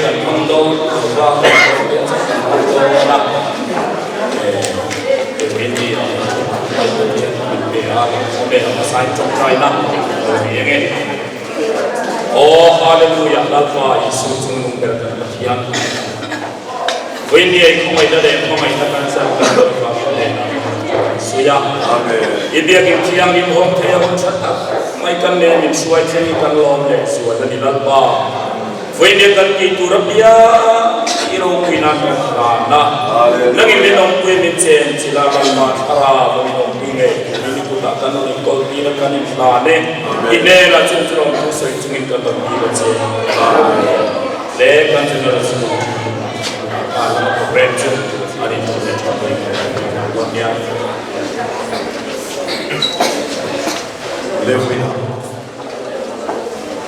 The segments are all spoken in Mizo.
kan hmang dawn lo va, kan hmang dawn chauh kan hmang dawn a. Keini ah hian Pathian min pe a, khawvel a hmasain tawngtaina lo ni eng e. Aw Hallelujah Lalpa Isu chungnung ber kan Pathian. Vawinia i khawngaihna leh hmangaihna kan chan kan dawn vangin hnenah kan sawi a. I biakin thianghlim hawng thei a hun tha tak mai kan nen min hruai thleng i kan lawm leh zual a ni Lalpa. Vawinia kan tih tur apiang i ropui nan kan hlan a. Nangin min awmpui min chen chilh a, Lalpa thlarau a min awmpui ngei turin i kutah kan rawn inkawl tir a kan inhlan e. I hmelah chung chu rawn thu sawi chungin kan rawn dil a che. Amen. Le kan General School ah lama program chu a rin thu leh tha pawhin kan han tih ang dawn nia. Lewina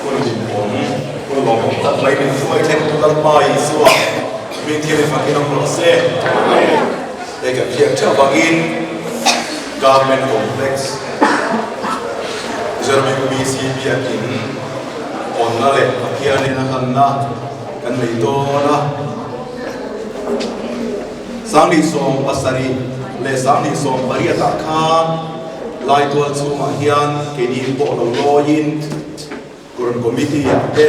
hun dinhmun hun lawmawm tak mai min hruai thleng tu Lalpa Isua hming thiam i fakin awm rawh se. Hei kan hriat theuh vangin Government Complex Mizoram UPC biakin Hawnna leh Pathianin a hlanna kan nei dawn a. 2070 leh 2018 ah khan Laitual chhungah hian keini pawh lo lawiin Kurun Committee ah te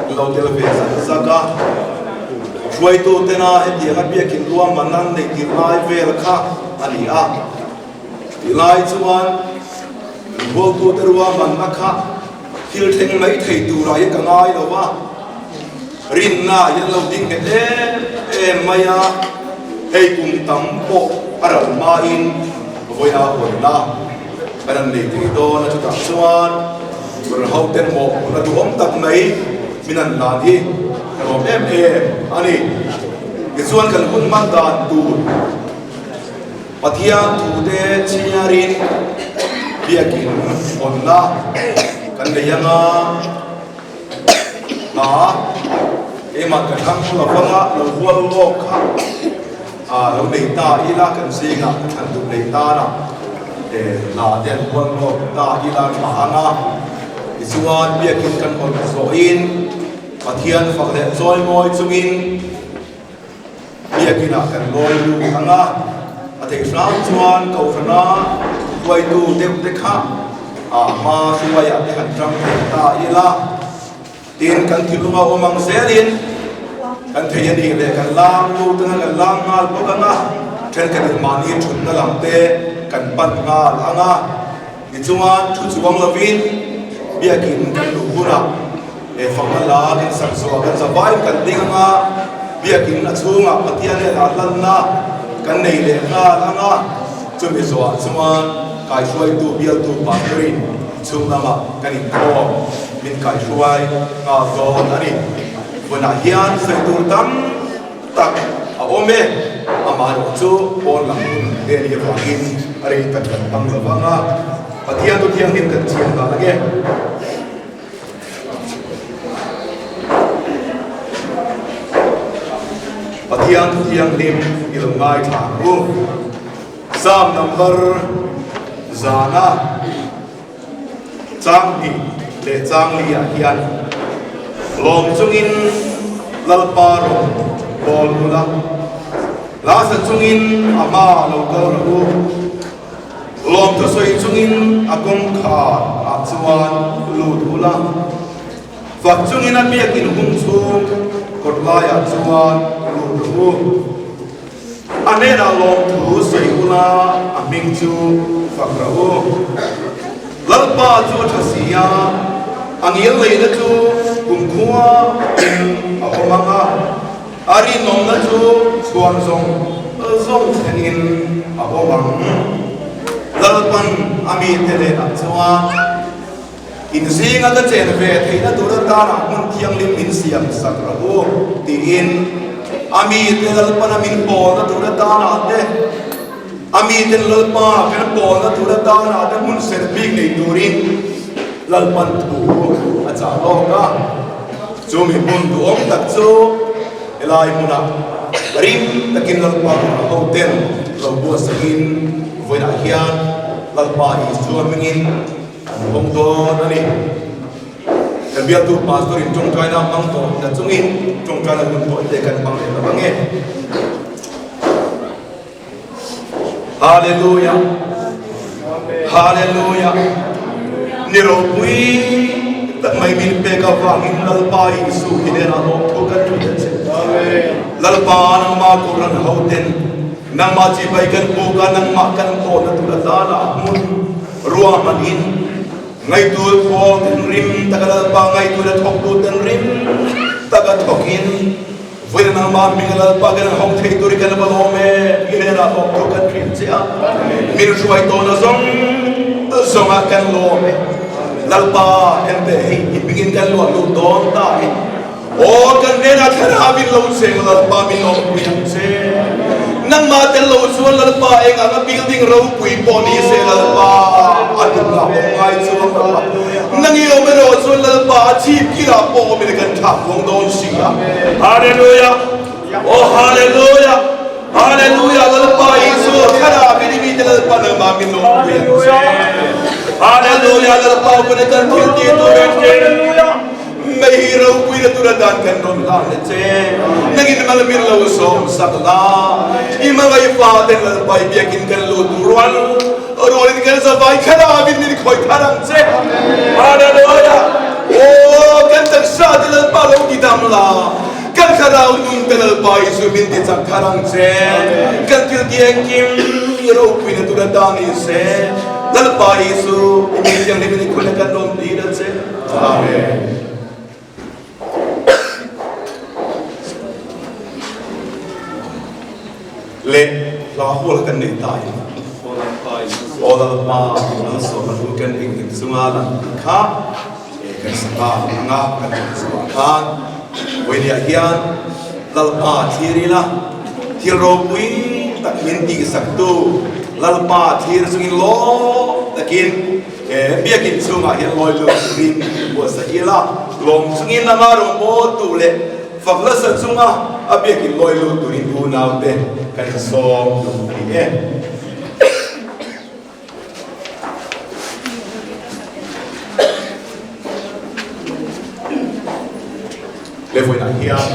an lo tel ve zak zak a. Hruaitu tena hetianga biakin ruahman an neih tirh lai vel kha a ni a. Tilai chuan Hualtute ruahmanna kha Thil thleng mai thei turah hi ka ngai lo va, rinna hian lo ding nghet em em mai a, hei kum tam pawh a ral hmain vawiina hawnna kan han nei thei dawn a, chutah chuan rawn ho ten mawh a duhawm tak mai min han hlan hi ka lawm em em a ni. Tichuan kan hun hman dan tur. Pathian thute chhiarin biakin hawnna kan nei anga a keimah ka thlang lo vanga lo hual lawk kha a lo nei ta ila kan zingah ka thlan duh nei tana hna te an hual lawk ta ila tha anga tichuan biakin kan hawn zawhin Pathian fak leh chawimawi chungin Biakinah kan ngawi lut ang a, a theih hram chuan Kohhrana hruaitu deuh te kha a hma hruaiah te han tang thei ta ila, tin kan thilunga awm ang zelin kan thei a nih leh kan lam lut anga kan lam nghal bawk ang a, thenkhatin mahni thutna lam te kan pan nghal ang a. Tichuan, thu chuang lovin biakin kan luh hunah he fakna la kan sak zawh kan za vaiin kan ding anga, biakin a chhungah Pathian leh lah hlanna kan nei leh nghal anga, chumi zawhah chuan kaihruaitu bialtu pastorin chhung lamah kan inkhawm min kaihruai nghal dawn a ni. Hunah hian sawi tur tam tak a awm e, amaherawh chu pawn lam hun te nih avangin a rei tak kan hmang lo vang a, Pathian thu thianghlim kan chhiar dan ange. Pathian thu thianghlim i lo ngaithla ang u. Psalm number zana Chang hnih leh chang li ah hian lawm chungin Lalpa rawn bawl ula, Lasa chungin a hma lo kal rawh u. Lawm thusawi chungin a kawngkhar ah chuan lut ula, fak chungin a biakin hung chhung kawt laiah chuan lut rawh u. A hnenah lawmthu sawi ula a hming chu fak rawh u. Lalpa chu a tha si a, a ngil neihna chu kumkhua in a awm ang a, a rinawmna chu chhuan zawng zawng thlengin a awm ang. Lalpan a mite hnenah chuan, In zinga ka chen ve theihna tur atana hmun thianghlim min siam sak rawh u, tiin a mite Lalpana min pawlna tur atana te, a miten Lalpa kan pawlna tur atana te hmun serh bik nei turin Lalpan thu a chah lawk a. Chumi hmun duhawm tak chu helai hmunah rim takin Lalpa kawrah hoten lo buatsahin vawiinah hian Lalpa Isua hmingin An awm dawn a ni. Kan bialtu pastor in tawngtaina hmang tawh na chungin tawngtaina hun tawh te kan hmang leh lo ang e. Hallelujah. Hallelujah. Ni ropui tak mai min pek avangin Lalpa Isu hi hnenah lawmthu kan thu ta che. Lalpa nangma Kohhran hoten nangma chibai kan puk a, nangmah kan tawhna tur atana hmun ruahmanin Ngaihtuah thaw ten rim taka Lalpa ngaihtuah leh thawktu ten rim taka thawkin vawiin nangmah hminga Lalpa kan hawng thei tur hi kan va lawm e i hnenah lawmthu kan hrilh che a, min hruai tawhna zawng zawngah kan lawm e. Lalpa ente hei i hmingin kan luah lut dawn ta e. Aw kan hnenah thlarau in lo cheng Lalpa min awmpui ang che. Nangmah tel lo chuan Lalpa eng anga building ropui pawh ni se Lalpa a hnungah awm ngai chuang lo a. Nang i awm erawh chuan Lalpa a chhip kirah pawh awmin kan thlak vawng dawn si a. Hallelujah! Aw Hallelujah! Hallelujah! Lalpa Isua thlarau in i mite Lalpa nangmah min awmpui ang che. Hallelujah! Lalpa awpuna kan thil tih tur engkim. Mei hi ropui na tura dan kan rawn hlan na che. Nangin mal min lo sawm sak la. I hmangaih fa ten Lalpa i biakin kan lut rual rualin kan zavai thlarauin min khawih thar ang che. Hallelujah! Aw kan taksa te Lalpa lo ti dam la. Kan thlarau nun te Lalpa Isu min ti chak thar ang che. Kan thil ti engkim i ropui na tura dan ni se. Lalpa Isu i mi thianghlim in i khulna kan lawm tir a che. Amen. Le hla hul kan nei ta in aw Lalpa malsawmna hul kan engkim chunga lang kha kan sata anga kan chhuah khan vawinia hian Lalpa thlir ila thil ropui tak min tihsaktu Lalpa thlir chungin lawm takin He biakinn chhungah hian lawi lut turin buatsaih ila, lawm chungin lama rawngbawltu leh fak nasa chunga a biakinn lawi lut turin unaute kan insawm duh a ni e. Le vawiinah hian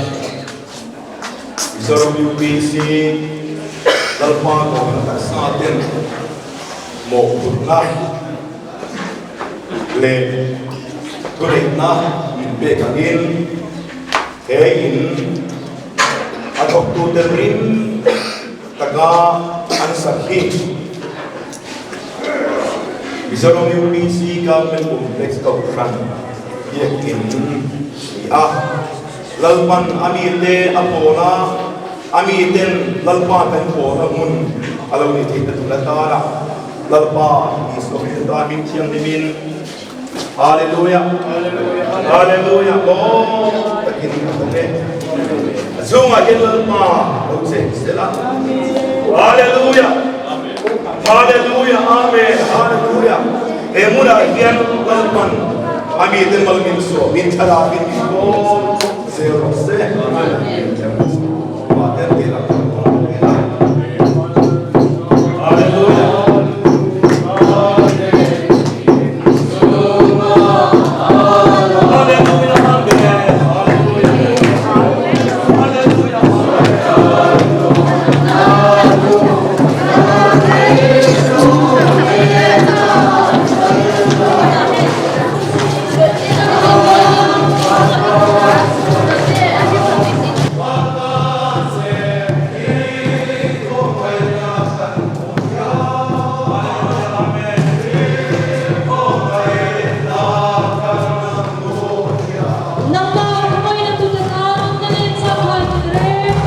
Mizoram UPC Lalpa Kohhran taksa ten Mawhphurhna leh thuneihna min pek angin he in a thawktute ring taka an sak hi Mizoram UPC Government Complex Kohhran biakin a ni a. Lalpan a mite a pawl a, a miten Lalpa kan pawlna hmun a lo ni theih ta tur atana Lalpa Isua Krista hming thianghlimin Hallelujah Hallelujah lawm takin a awm e. A chhungah hian Lalpa lo cheng sela. Hallelujah Hallelujah Amen Hallelujah He hmunah hian Lalpan a mite mal min sawm in thlarau in min pawl zel rawh se. Hallelujah. Hallelujah. Amen. Hallelujah. Hallelujah. Nangmah rumaina tu te tan na len chak hai ti reng.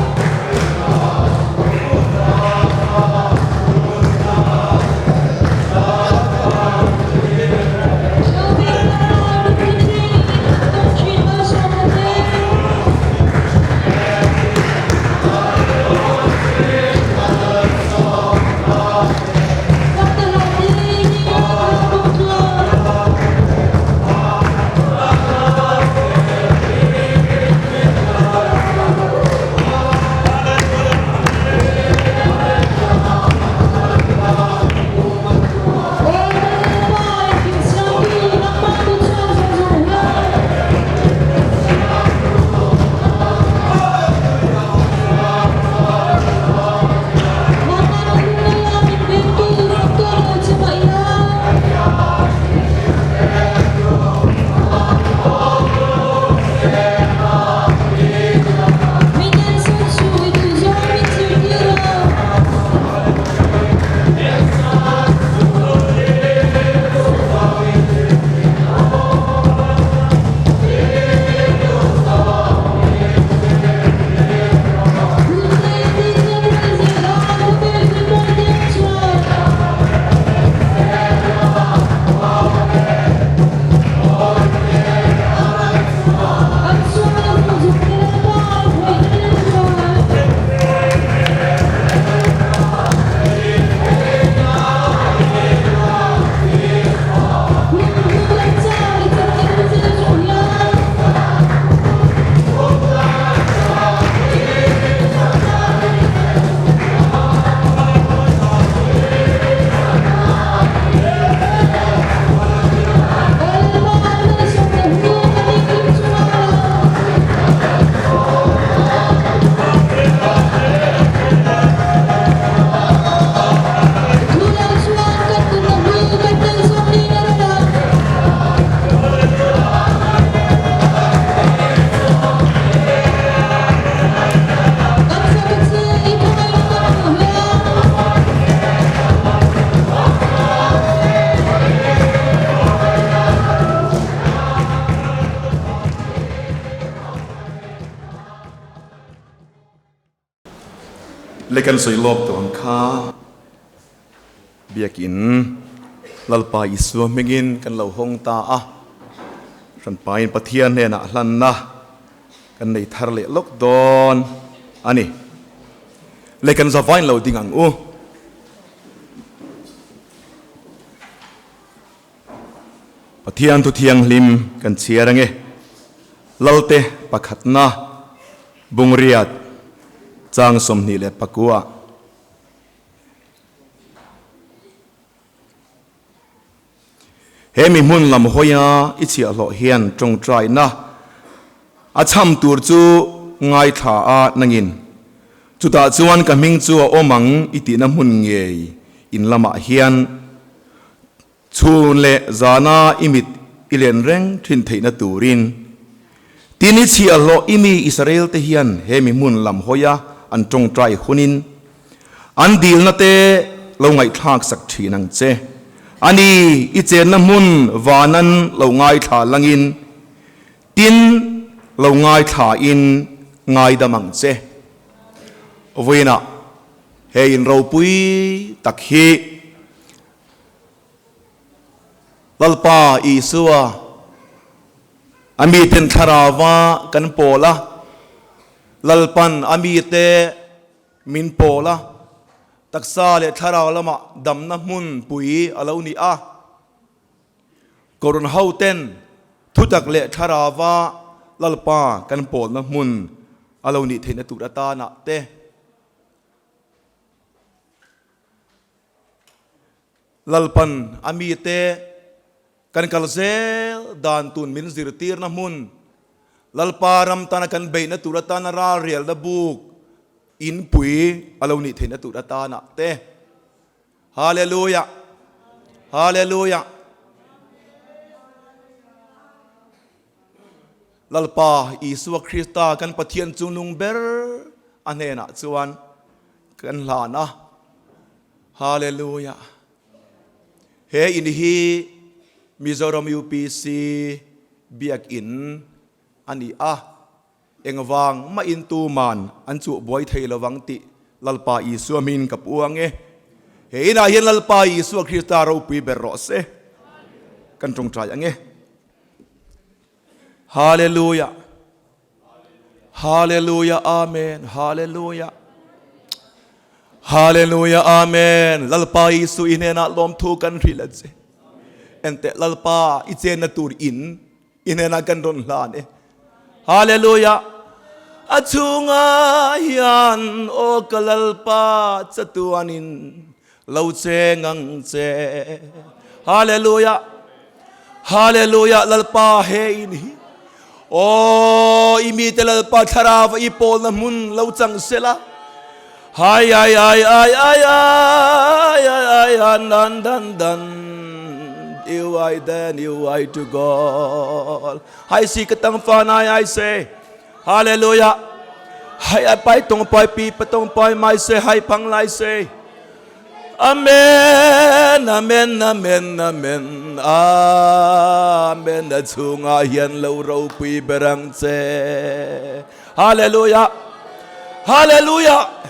Le kan sawi lawk tawh ang kha Biakin Lalpa Isua hmingin kan lo hawng ta a, hranpain Pathian hnenah hlanna kan nei thar leh lawk dawn a ni. Le kan zavain lo ding ang u. Pathian thu thianghlim kan chhiar ange. Lalte pakhatna Bungriat chang 29. He mi hmun lam hawia i chhiahhlawh hian tawngtaina a chham tur chu ngaithla a nangin chutah chuan ka hming chu a awm ang i tihna hmun ngei in lamah hian Chhun leh zana i mit i len reng thin theihna turin tin i chhiahhlawh i mi Israel te hian he mi hmun lam hawia an tawngtai hunin an dilna te lo ngaihthlak sak thin ang che. A ni, i chenna hmun vanan lo ngaithla langin tin lo ngaithla in ngaidam ang che. Vawiinah he in ropui tak hi Lalpa Isua, a miten thlarauva kan pawl a, Lalpan a mite min pawl a, taksa leh thlarau lamah damna hmun pui a lo ni a. Kohhran hoten thutak leh thlarauva Lalpa kan pawlna hmun a lo nih theihna tur atanah te, Lalpan a mite kan kal zel dan tun min zirtirna hmun, Lalpa ram tana kan beihna tur atana ralrialna buk inpui a lo nih theihna tur atana te. Hallelujah! Hallelujah! Lalpa Isua Krista kan Pathian chungnung ber a hnenah chuan kan hlan a. Hallelujah! He in hi Mizoram UPC Biakinn a ni a, engvang mahin tuman an chuh buai thei lovang tih Lalpa Isua hmingin ka puang e. He inah hian Lalpa Isua Krista ropui ber rawh se. Kan tawngtai ang e. Hallelujah! Hallelujah Amen Hallelujah Hallelujah Amen Lalpa Isu i hnenah lawmthu kan hrilh a che Enteh Lalpa i chenna tur in i hnenah kan rawn hlan e Hallelujah A chhungah hian aw ka Lalpa chatuanin lo cheng ang che Hallelujah Hallelujah Lalpa he in hi Aw i mite Lalpa thlarau i pawlna hmun lo chang sela Hai ai ai ai ai ai ai ai an dan dan dan You I then you I to God Hai si ka tang fa nai ai se Hallelujah Hai ai pai tong pai pi pa tong pai mai se hai pang lai se Amen Amen Amen Amen Amen a chungah hian lo ropui ber ang che Hallelujah Hallelujah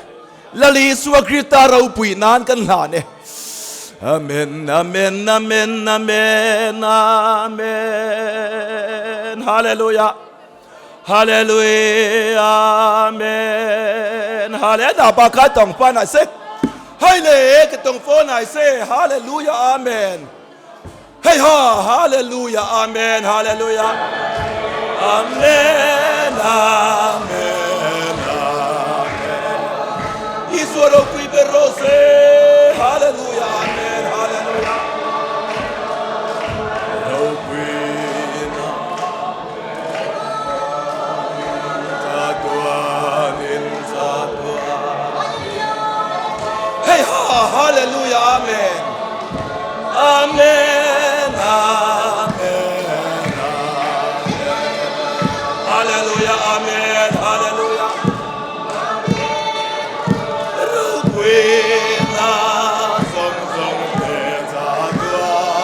Lal Isua Krista ropui nan kan hlan e Amen Amen Amen Amen Amen Hallelujah Hallelujah Amen Hallelujah pa ka tong pa na se Hai le ka tong fo nai se Hallelujah Amen Hey ha Hallelujah Amen Hallelujah Amen Amen Amen Isua ropui ber rawh se Hallelujah Amen Hallelujah Ropui na Hey ha hallelujah amen amen amen hallelujah amen hallelujah Ropuina zawng zawng te chatuanin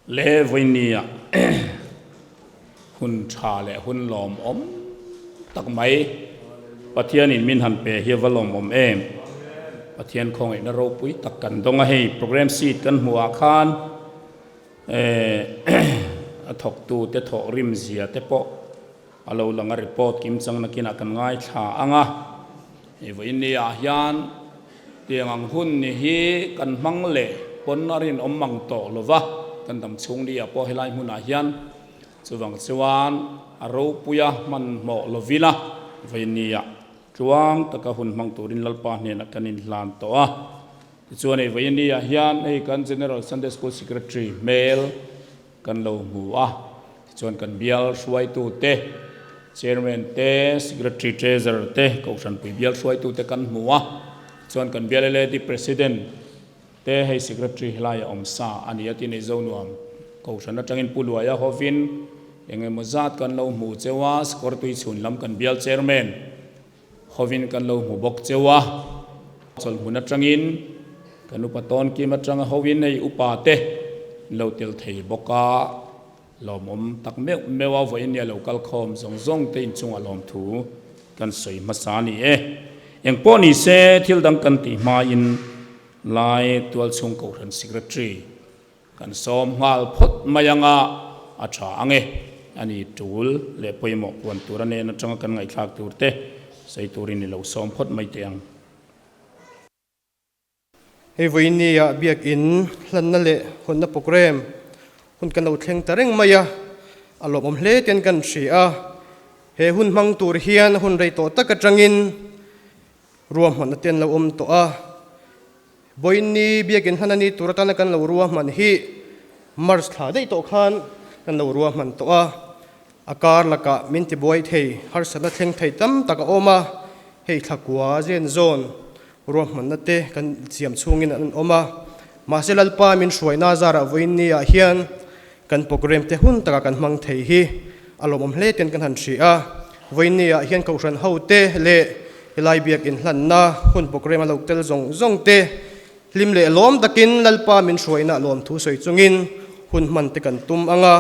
Le vawinia hun tha leh hun lawmawm tak mai Pathianin min han pe hi a va lawmawm em. Pathian khawngaihna ropui tak kan dawng a, hei programme sheet kan hmuhah khan a thawktu te thawh rim zia te pawh a lo lang a, report kim chang nakinah kan ngaithla ang a. Hei vawinia hian Tiang ang hun ni hi kan hmang leh pawn a rinawm mang tawh lo va, kan dam chhung ni ah pawh helai hmunah hian chuvang chuan a ropuia hmanhmawh lovin a vei ni ah tluang taka hun hmang turin Lalpa hnenah kan inhlan tawh a. Tichuan hei vei ni ah hian hei kan General Sunday School Secretary hmel kan lo hmu a, tichuan kan bial hruaitute, Chairman te, Secretary Treasurer te, Kohhranpui bial hruaitute kan hmu a, tichuan kan bial LAD President te hei Secretary helai a awm sa a ni a tih nei zo nuam. Kohhran atangin Pu Luaia hovin eng emaw zat kan lo hmu cheu a, Sakawrtui chhun lam kan bial Chairman hovin kan lo hmu bawk cheu a, chawlhmun atangin kan upa tawnkim atanga hovin hei upa te an lo tel thei bawk a, lawmawm tak meuh meuh a vawiin nia lo kal khawm zawng zawng te inchungah lawmthu kan sawi hmasa a ni e. Engpawh ni se thil dang kan tih hmain lai tualchhung kohhran secretary Kan sawm nghal phawt mai anga a tha ang e. A ni tul leh pawimawh puan tur a nen atanga kan ngaihthlak tur te sawi turin i lo sawm phawt mai teh ang. Hei vawinia biakin hlanna leh hawnna programme hun kan lo thleng ta reng mai a, a lawmawm hle ten kan hria a. He hun hmang tur hian hun rei tawh tak atangin ruahmanna te an lo awm tawh a. Vawiinni biakin hlan a ni tur atana kan lo ruahman hi March thla daih tawh khan kan lo ruahman tawh a, a kar lakah min tibuai thei harsatna thleng thei tam tak a awm a, hei thlakua zen zawn ruahmanna te kan siam chhungin an awm a, mahse Lalpa min hruaina zarah vawiinni ah hian kan programme te hun takah kan hmang thei hi a lawmawm hle ten kan han hria a, vawiinni ah hian Kohhran ho te leh helai biakin hlanna hun programme a lo tel zawng zawng te hlim leh lawm takin Lalpa min hruaina lawmthu sawi chungin hun hman te kan tum ang a,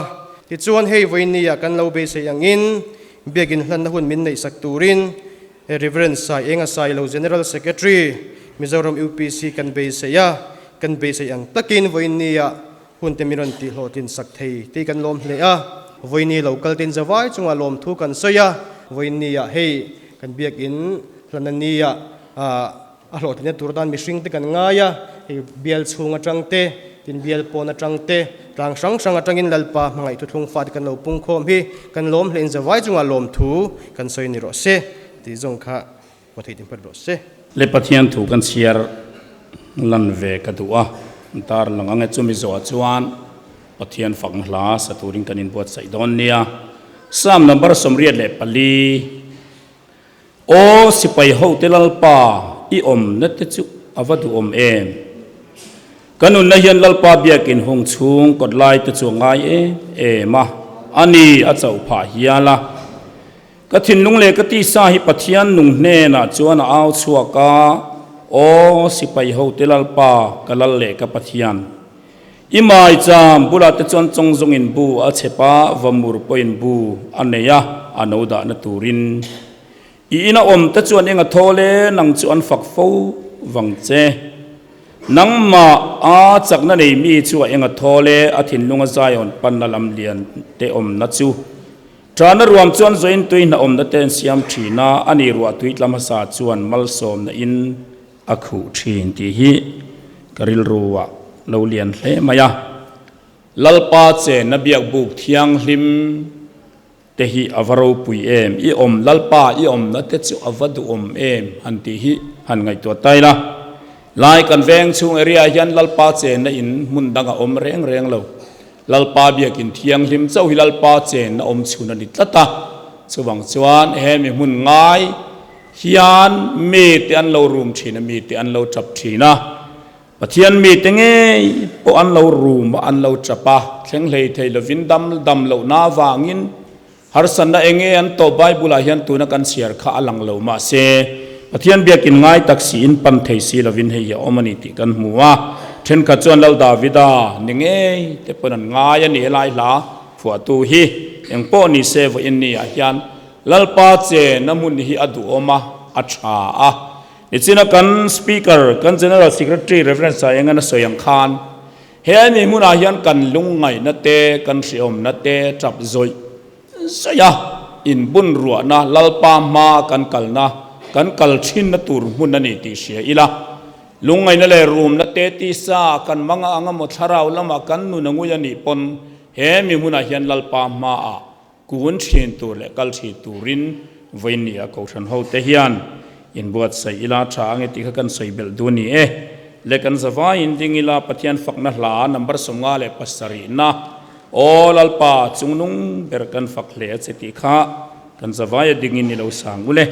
tichuan hei vawiinni ah kan lo beisei angin biakin hlanna hun min neihsak turin Rev. Sai Enga Sailo General Secretary Mizoram UPC kan beisei a, kan beisei ang takin vawiinni ah Hun te min rawn tih hlawhtlin sak thei tih kan lawm hle a, vawiini lo kal tin zavai chungah lawmthu kan sawi a, vawiini ah hei kan biakin hlan a nia a hlawhtlinna tur atan mihring te kan ngai a, hei bial chhung atang te, tin bial pawn atang te, tlang hrang hrang atangin Lalpa hmangaih thuthlung fate kan lo pung khawm hi kan lawm hle in zavai chungah lawmthu kan sawi ni rawh se tih zawng kha Ka theih tin phat rawh se. Le Pathian thu kan chhiar lan ve ka duh a, an tar lang ang e. Chumi zawhah chuan Pathian fakna hla sa turin kan inbuatsaih dawn nia. Psalm number 84, Aw sipai hote Lalpa, i awmna te chu a va duhawm em! Ka nunna hian Lalpa biakin hung chhung kawt lai te chu a ngai em em a, a ni a chauh phah hial a. Ka thinlung leh ka tisa hi Pathian nung hnenah chuan a au chhuak a, Aw, sipai hote Lalpa, ka lal leh ka Pathian. I maicham bulah te chuan chawngzawngin bu a chhep a, vamur pawhin bu a nei a, a no dahna turin. I ina awm te chuan eng a thawl e, nang chu an fak fo vang che. Nangmah a chakna nei mi chu a eng a thawl e, a thinlunga Zion panna lam lian te awmna chu. Ṭahna ruam chuan zawin tui hna awmna te an siam ṭhin a, a ni ruah tui tla hmasa chuan malsawmna in a khuh ṭhin tih hi ka rilru ah lo lian hle mai a. Lalpa chenna biakbuk thianghlim te hi a va ropui em, i awm Lalpa i awmna te chu a va duhawm em han tih hi han ngaihtuah ta ila. Lai kan veng chhung area ah hian Lalpa chenna in hmun dang a awm reng reng lo. Lalpa biakin thianghlim chauh hi Lalpa chenna awm chhun a ni tlat a, chuvang chuan he mi hmun ngai hian mite an lo rum thin a, mite an lo tap thin a, Pathian mite ngei pawh an lo rum a, an lo tap a, thleng hlei thei lovin dam dam lohna avangin Harsatna eng nge an tawh Bible ah hian tuna kan chhiar kha a lang lo mahse Pathian biakin ngai tak siin pan thei si lovin hei hi a awm a ni tih kan hmu a. Thenkhat chuan Lal Davida ni ngei te pawn an ngai a ni helai hla phuahtu hi engpawh ni se vawiin ni ah hian Lalpa chen a hmun hi a duhawm a, a tha a. Nichina kan Speaker, kan General Secretary Rev. Saengan a sawi ang khan he ani hmunah hian kan lungngaihna te, kan hrehawmna te tap zawih zawih a, inbun ruahna Lalpa hma kan kalna, kan kal thinna tur hmun a ni tih hria ila. Lungngaihna leh rumna te tisa kan manga anga maw thlarau lamah kan nun a ngui a nih pawn he mi hmunah hian Lalpa hmaah kun thin tur leh kal thin turin vawiin a kohhran ho te hian inbuatsaih ila tha ange tih kha kan sawi belh duh a ni e. Le kan zavaiin ding ila Pathian fakna hla number 57 na Aw Lalpa chungnung ber kan fak hle a che tih kha kan zavaia dingin i lo sang ule.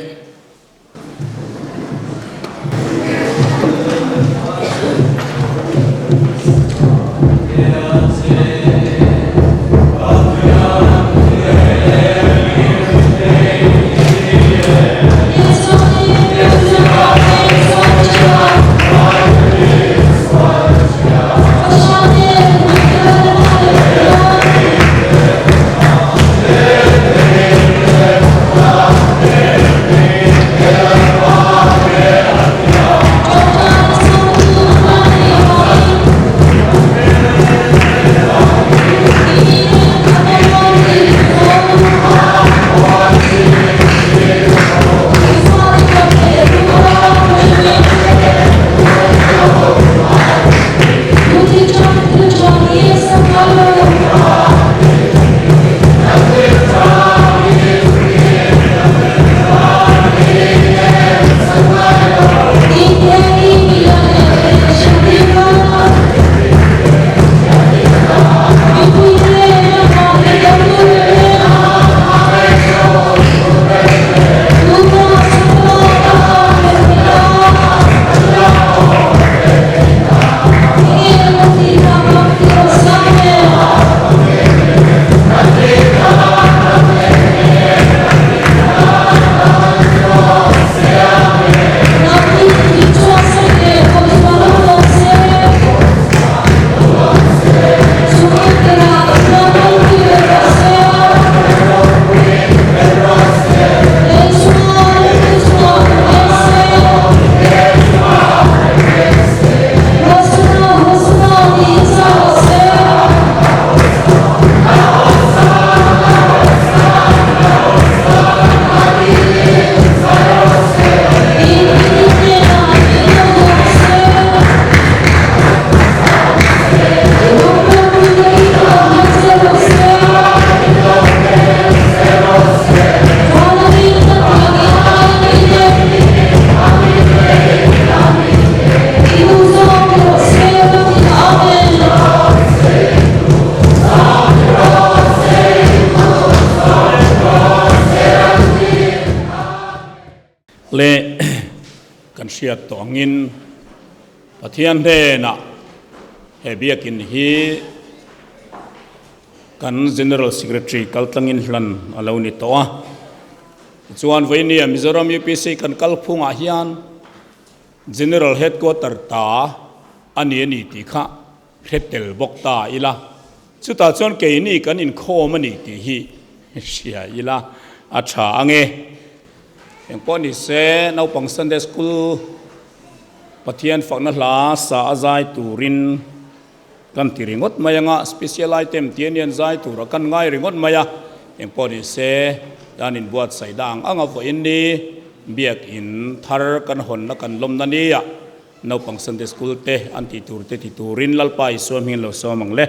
Le kan hriat tawh angin Pathian hnenah he biakin hi kan General Secretary kaltlangin hlan a lo ni tawh a. Tichuan vawinia Mizoram UPC kan kalphungah hian General Headquarter ta a ni a ni tih kha hre tel bawk ta ila, chutah chuan keini kan inkhawm a ni tih hi hria ila a tha ang e. Engpawh ni se, naupang Sunday School Pathian fakna hla sa a zai turin kan ti ringawt mai anga, special item tih a nian zai tura kan ngai ringawt mai a, engpawh ni se, dan inbuatsaih dang anga vawiin ni biakin thar kan hawnna kan lawmna nia. Naupang Sunday School te an tih tur te ti turin Lalpa Isua hming lo sawm ang le.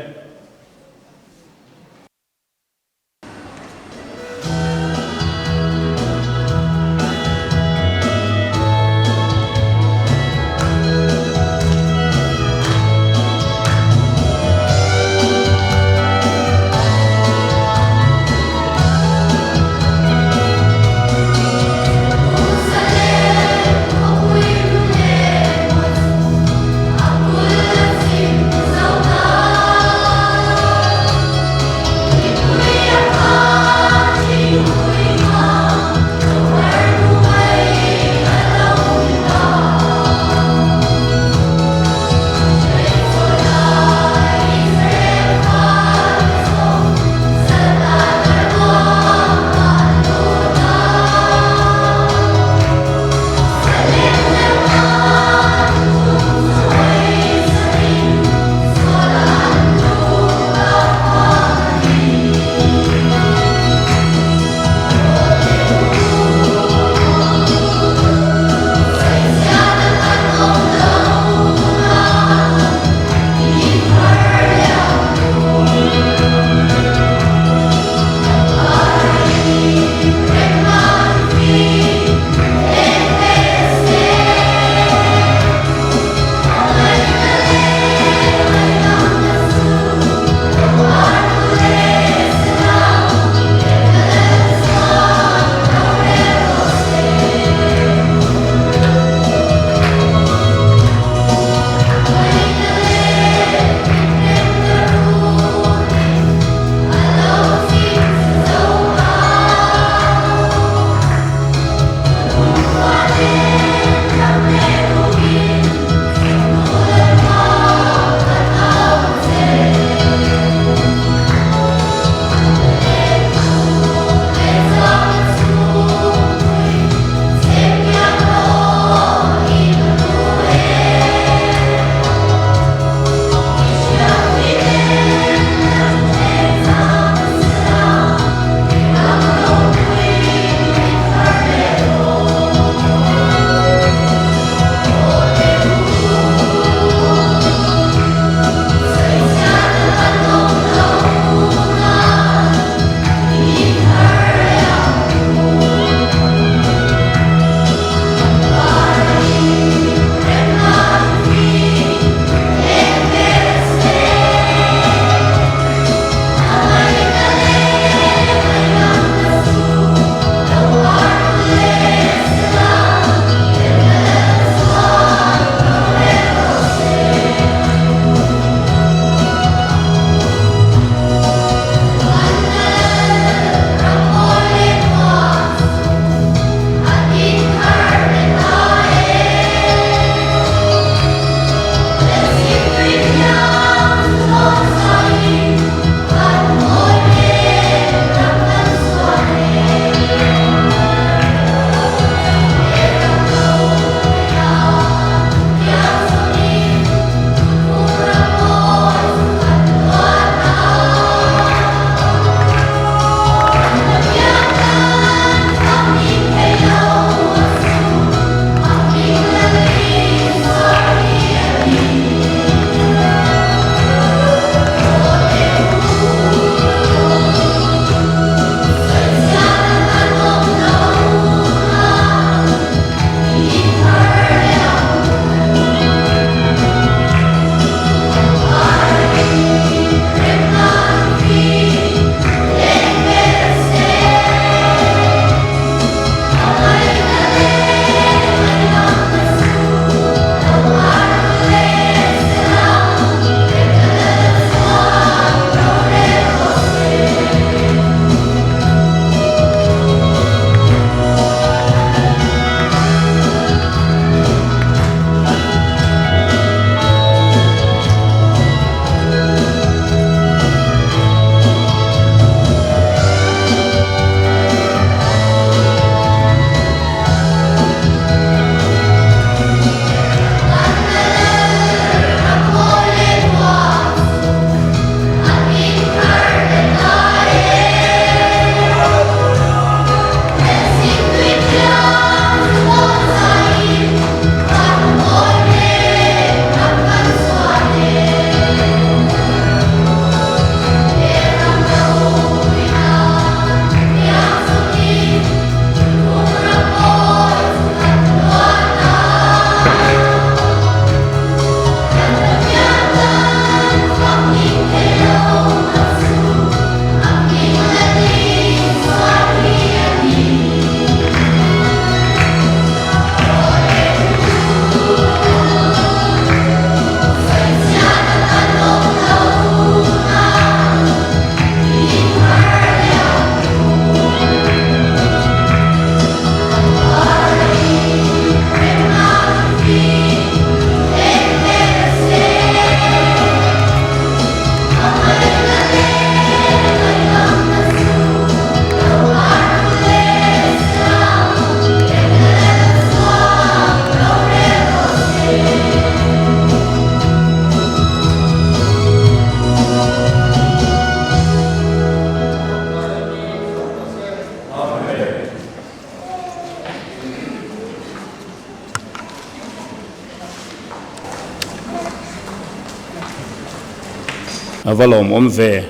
A va lawmawm ve.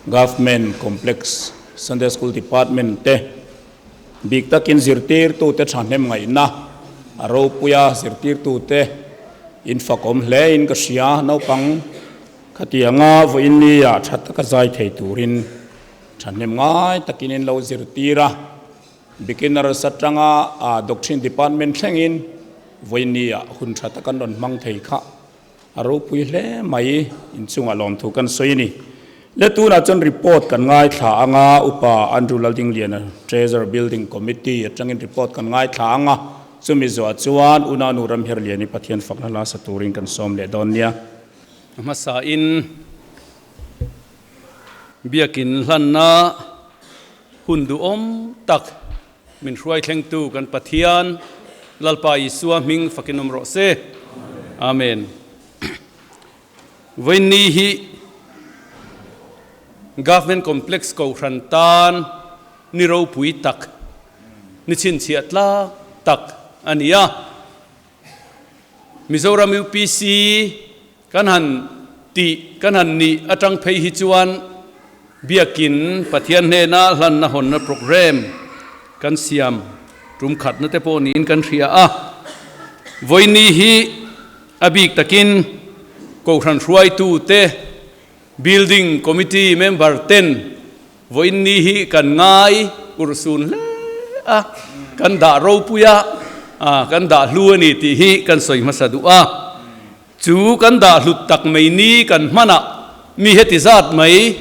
Government Complex Sunday School Department te bik takin zirtirtute thahnem ngaihna a ropui a, zirtirtute in fakawm hle in ka hria. Naupang khatianga vawiin nia tha taka zai thei turin thahnem ngai takin in lo zirtir a. Beginners atanga Doctrine Department thlengin vawiin nia hun tha taka an rawn hmang thei kha. A ropui hle mai, inchungah lawmthu kan sawi a ni. Le tunah chuan report kan ngaithla ang a, Upa Andrew Laldingliana Treasurer Building Committee atangin report kan ngaithla ang a, chumi zuah chuan Unanu Ramherliani Pathian fakna hla sa turin kan sawm leh dawn nia. A hmasain biakin hlanna hun duhawm tak Min hruai thlengtu kan Pathian Lalpa Isua hming fakin awm rawh se. Amen. Vawiinni hi Government Complex Kohhran tan ni ropui tak, ni chhinchhiah tlak tak a ni a. Mizoram UPC Kan han tih, kan han nih atang phei hi chuan Biakin Pathian hnena hlanna hawnna programme kan siam tum khatna te pawh niin kan hria a. Vawiini hi a bik takin Kohhran hruaitute, Building Committee member ten Vawiinni hi kan ngai urhsun hle a, kan dah ropui a, kan dah hlu a ni tih hi kan sawi hmasa duh a. Chu kan dah hlut tak mai ni kan hmanah mi heti zat mai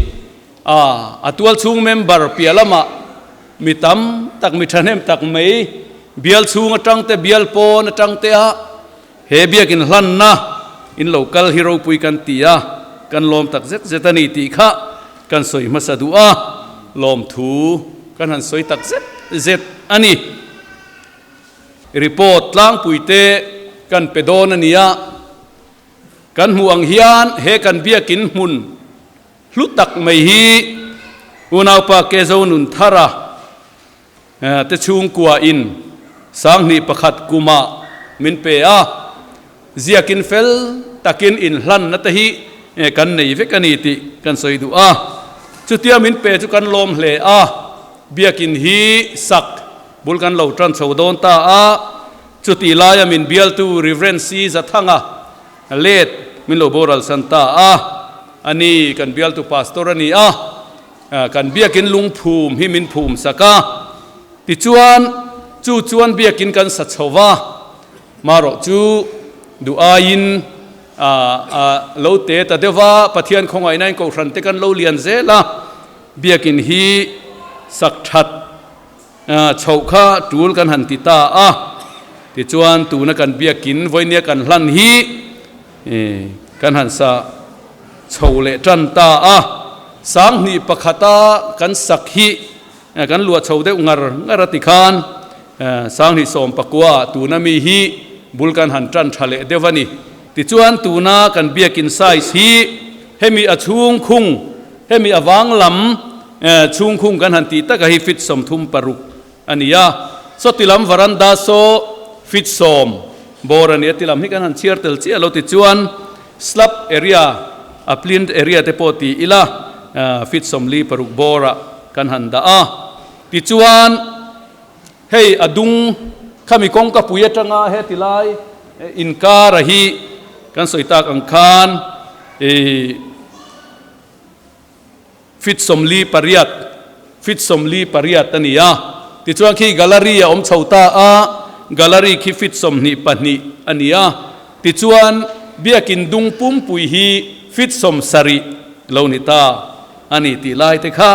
a, a tualchhung member piah lamah mi tam tak mi thahnem tak mai bial chhung atang te bial pawn atang te a he biakin hlanna in lo kal hi ropui kan ti a, kan lawm tak zet zet a ni tih kha kan sawi hmasa duh a, lawmthu kan han sawi tak zet zet a ni. Report tlangpuite kan pe dawn a nia. Kan hmuh ang hian he kan biakin hmun hlu tak mai hi unaupa Kezo Nunthara te chhungkua in 2001 kumah min pe a. Ziakin fel takin inhlanna te hi kan nei vek a ni tih kan sawi duh a. Chutia min pe chu kan lawm hle a, biakin hi sak Bul kan lo tan chho dawn ta a, chutih laia min bialtu Rev. C. Zathanga let min lo boral san ta a, a ni kan bialtu pastor a ni a, kan biakin lungphum hi min phum sak a, tichuan chu chuan biakin kan sa chho va, marawh chu duh aiin a lo te ta deuh va, Pathian khawngaihnain kohhran te kan lo lian zel a, biakin hi sak that. Chhoh kha tul kan han ti ta a, tichuan tuna kan biakin vawinia kan hlan hi kan han sa chho leh tan ta a, 2001 a kan sak hi kan luah chho deuh ngar ngar a tikhan 2019 tuna mi hi bul kan han tan tha leh deuh a ni. Tichuan tuna kan biakin size hi hemi a chhung khung, hemi a vang lam chhung khung kan han tih taka hi feet 36 a ni a. Sawti lam varanda saw feet 10 bawr a ni a, ti lam hi kan han chhiar tel chiah lo. Tichuan slab area, a plinth area te pawh ti ila feet 46 bawrah kan han dah a. Tichuan. Hei a dung khami kawngka pui atanga heti lai inkara hi kan sawi tak ang khan ih feet 48 feet 48 a ni a, tichuan khi gallery a awm chho ta a, gallery khi feet 22 a ni a, tichuan biakin dung pumpui hi feet 70 lo ni ta a ni tih lai te kha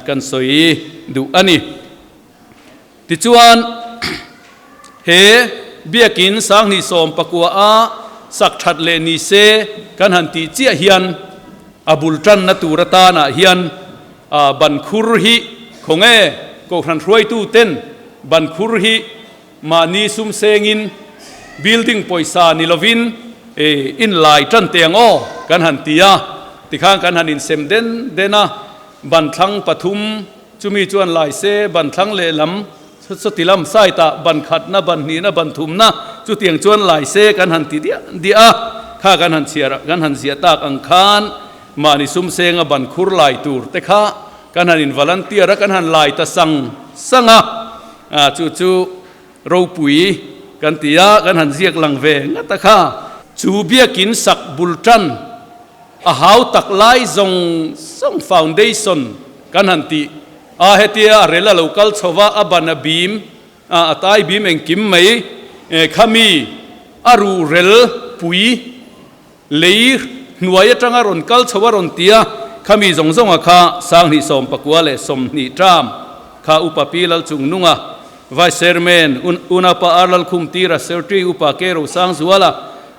kan sawi duh a ni. Tichuan, he biakin 2019 a sak that leh ni se kan han tih chiah hian a bul tanna tur atanah hian ban khur hi khawnge Kohhran hruaitu ten ban khur hi mahni sum sengin building pawisa ni lovin in lai tan teh ang aw kan han ti a, tikhan kan han insem den den a, ban thlang pathum Chumi chuan lai se ban thlang lehlam chuti lam side ah ban khatna, ban hnihna, ban thumna chutiang chuan lai se kan han ti diah diah a. Kha kan han chhiar kan han ziah tak ang khan mahni sumsenga ban khur lai tur te kha kan han in volunteer a, kan han lai ta sang sang a, chu chu ropui kan ti a, kan han ziak lang ve ngat a kha. Chu biakin sak bul tan a hau tak lai zawng zawng foundation kan han tih a, hetia a rel a lo kal chho va, a ban a bim a, a tai bim engkim mai khami a ruhrel pui lei hnuai atanga rawn kal chho a rawn ti a, khami zawng zawnga kha Sanghnih 98 20 term kha Upa Pi Lalchungnunga, Vice Chairman Unapa R Lalkhum Tira, Secretary Upa K Rosangzuala,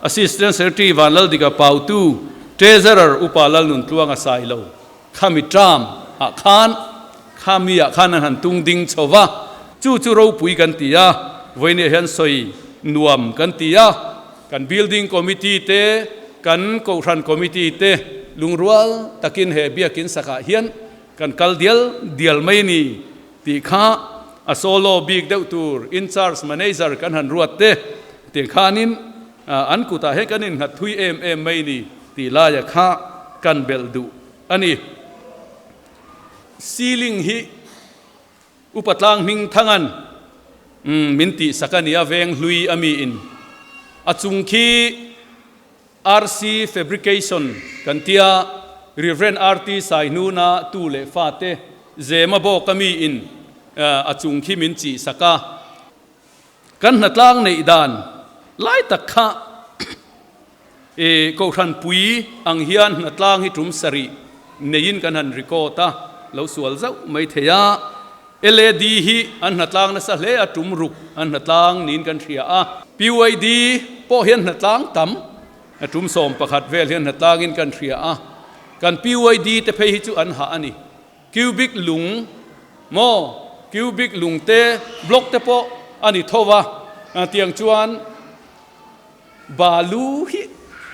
Assistant Secretary Vanlaldika Pautu, Treasurer Upa Lalnuntluanga Sailo. Khami term ah khan khami ah khan an han tung ding chho va, chu chu ropui kan ti a, vawinia hian sawi nuam kan ti a, kan building committee te, kan kohhran committee te lungrual takin he biakin sakah hian kan kal dial dial mai ni tih kha a solo bik deuh tur in charge manager kan han ruat te tih khanin an kutah hian kan innghat thui em em mai ni tih laia kha kan belh duh a ni. Ceiling hi Upa Tlang hming thangan min tihsak a ni a, veng hlui a mi in a chung khi RC Fabrication kan tia Rev. RT Saihnuna tu leh fate Zema bawk a mi in a chung khi min chih sak a. Kan hnatlang neih dan lai tak kha i Kohhran pui ang hian hnatlang hi tum sarih neiin kan han record a, lo sual zauh mai thei a. LAD hi an hnatlang nasa hle a, tum ruk an hnatlang niin kan hria a. PYD pawh hian hnatlang tam, a tum 11 vel hian hnatlangin kan hria a. Kan PYD te phei hi chu an hah a ni. Cubic lung maw, cubic lung te, block te pawh a ni tho va, tiang chuan balu hi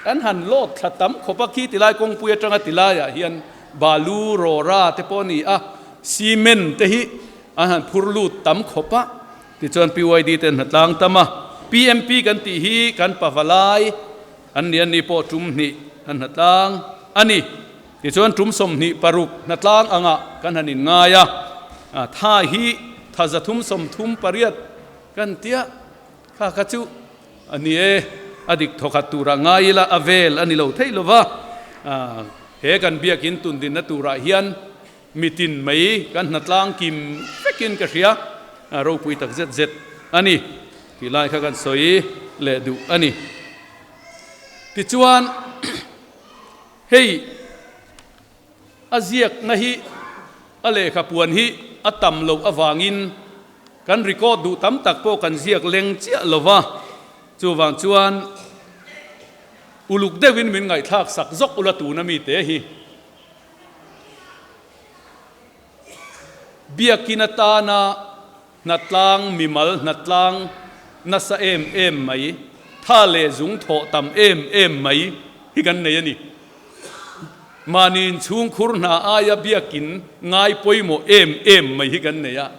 an han lawt thla tam khawp a, khi tilai kawngpui atanga tilaiah hian balu rawra te pawh a ni a, cement te hi an han phur lut tam khawp a, tichuan PYD te an hnatlang tam a, PMP kan tih hi kan pavalai an ni, an ni pawh tum hnih an hnatlang a ni. Tichuan tum 26 hnatlang angah kan han inngai a, tha hi tha 338 kan tia kha kha chu a ni e, a dik thawkhat turah ngai ila a vel a ni lo theih lo va, he kan biakin tundinna turah hian mitin mai kan hnatlang kim vekin ka hria, ropui tak zet zet a ni tih lai kha kan sawi leh duh a ni. Tichuan. Hei a ziakna hi a lehkha puan hi a tam loh avangin kan record duh tam tak pawh kan ziak leng chiah lo va, chuvang chuan uluk deuhin min ngaihthlak sak zawk ula tuna mite hi. Biakin atana Hnatlang, mimal hnatlang nasa em em mai, tha leh zung thawh tam em em mai hi kan nei a ni. Mahni inchhung khur hna aia biakin ngai pawimawh em em mai hi kan nei a.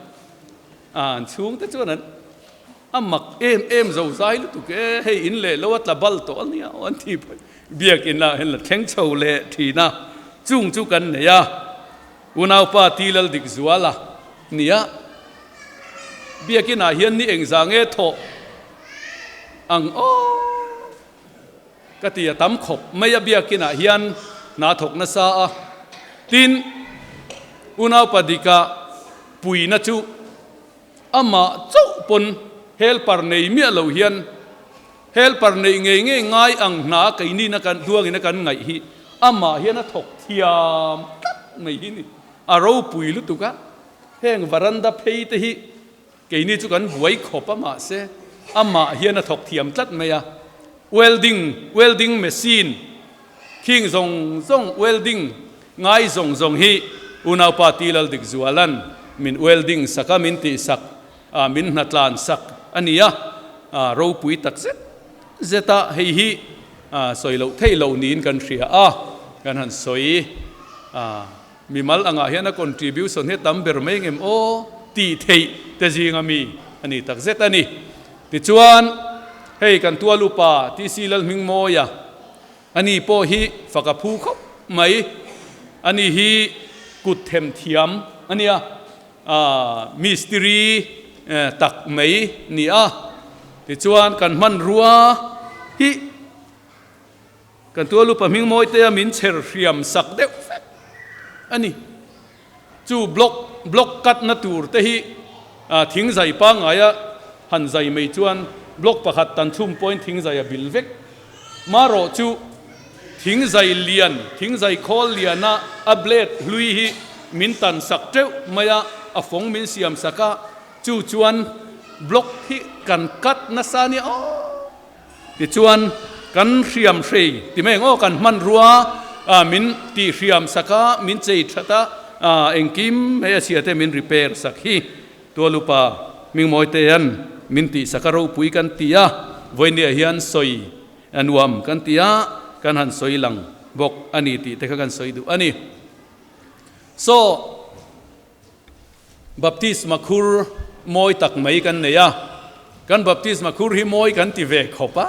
An chhungte chuan an a mak em em zo zai lutuk e, hei in leh lo a tla bal tawh a nia aw an ti phawt. Biakin ah hian la thleng chho leh thin a, chung chu kan nei a. Unaupa Ti Laldik Zuala nia biakinah hian ni engzah nge thawh ang aw ka ti a tam khawp mai a biakinah hian hna thawk nasa a tin unaupa dika puina chu amah chauh pawn helper nei miah lo hian helper neih ngei ngei ngai ang hna keinina kan duangina kan ngaih hi amah hian a thawk thiam tlat mai hi ni. A ropui lutuk a, heng varanda phei te hi keini chu kan buai khawp a mahse amah hian a thawk thiam tlat mai a, welding, welding machine khing zawng zawng welding ngai zawng zawng hi unaupa Ti Laldikzualan min welding sak a, min tihsak a, min hnatlan sak a ni a, ropui tak zet zet a, hei hi sawi loh theih loh niin kan hria a, kan han sawi a. Mimal angah hian a contribution hi tam ber mai ngem aw tih theih te zinga mi a ni tak zet a ni. Tichuan, hei kan tual upa TC Lalhmingmawia. Ani pawh hi fak a phu khawp mai. Ani hi kut them thiam a nia, mistiri tak mai ni a. Tichuan kan hmanrua hi kan tualupa hming mawi te a min chher hriam sak deuh vek a ni. Chu block block cut na tur te hi thing zai pangngaia han zai mai chuan block pakhat tan chhum pawhin thing zai a bil vek. Marawh chu thing zai lian, thing zai khawl liana a blade hlui hi min tan sak teuh mai a, a fawng min siam sak a, chu chuan block hi kan cut nasa nia aw. Tichuan, kan hriam hrei ti mai ang aw, kan hmanrua min tih hriam sak a, min chei that a, engkim hei a chhia te min repair sak hi Tualupa Hmingmawi tean min tih sak a ropui kan ti a, vawinia hian sawi a nuam kan ti a, kan han sawi lang bawk a ni tih te kha kan sawi duh a ni. So, Baptisma khur mawi tak mai kan nei a, kan baptisma khur hi mawi kan ti ve khawp a.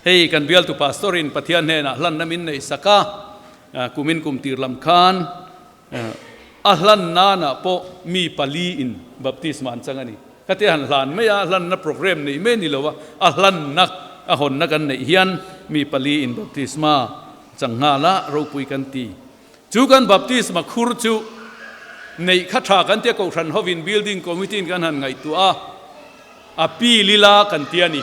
Hei kan bialtu pastor in Pathian hnenah hlanna min neih sak a, kumin kum tir lam khan a hlan nanah pawh mi pali in baptisma an chang a ni. Khatia han hlan mai a, hlanna program neih mai a ni lo a, a hlanna a hawnna kan neih hian mi pali in baptisma chang nghal a, ropui kan ti. Chu kan baptisma khur chu neih kha tha kan tia Kohhran hovin Building Committee in kan han ngaihtuah a, a pi lila kan tia ni.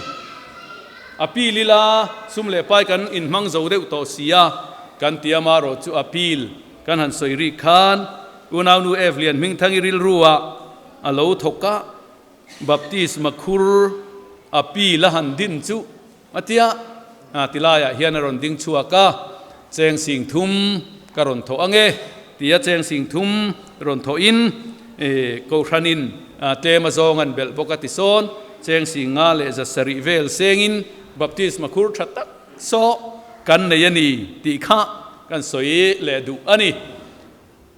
A pi lila sum leh pai kan inhmang zo deuh tawh si a, kan tia marawh chu a pil kan han sawi rik khan Unaunu Eve Lian Hmingthangi rilruah a lo thawk a, baptisma khur a pil a han din chu A tia, ti laiah hian a rawn ding chhuak a, Cheng sing thum ka rawn thawh ang e, tia cheng sing thum rawn thawhin Kohhranin tlem a zawng an belh bawk a ti sawn, cheng sing nga leh za sarih vel sengin baptisma khur tha tak saw kan nei a ni tih kha kan sawi leh duh a ni.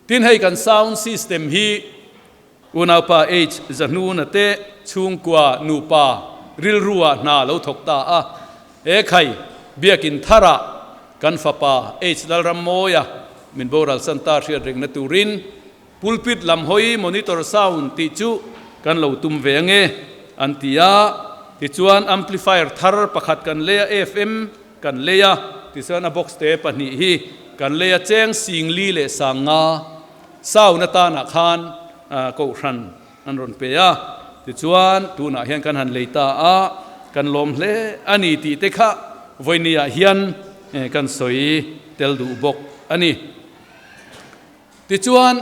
Tin hei kan sound system hi Unaupa H. Zahnuna te chhungkua nupa rilruah hna lo thawk ta a. He khai Biakin tharah kan fapa H. Lalrammawia min boral san ta hriat rengna turin pulpit lam hawi monitor sound tih chu kan lo tum ve ange an ti a. Tichuan amplifier thar pakhat kan lei a, FM kan lei a, tichuan a box te pahnih hi kan lei a, cheng singli leh sanga Sound atanah khan Kohhran an rawn pe a, tichuan tunah hian kan han lei ta a, kan lawm hle a ni tih te kha vawinia hian kan sawi tel duh bawk a ni. Tichuan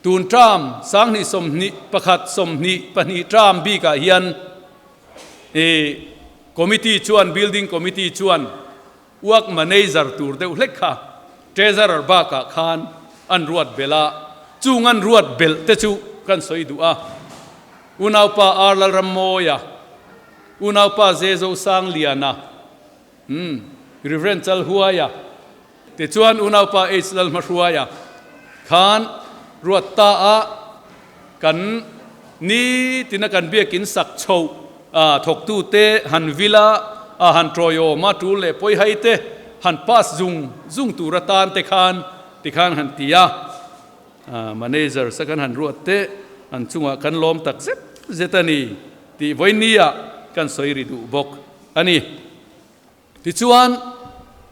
tun term sanghnih sawmhnih pakhat sawmhnih pahnih term bikah hian committee chuan building committee chuan Work manager tur deuh hlek kha treasurer bakah khan an ruat belh a, chung an ruat belh te chu kan sawi duh a. Unaupa R Lalrammawia, Unaupa Zezo Sangliana, umm Reverend Chalhuaia, tichuan Unaupa H Lalhmahruaia khan ruat ta a, kan nitina kan biakin sak chhoh thawktute han vil a, han tawiawm a, tul leh pawi hai te han pass zung zung tur atan te khan tikhan han ti a, manager sa kan han ruat te an chungah kan lawm tak zet zet a ni tih vawinia kan sawi ri duh bawk a ni. Tichuan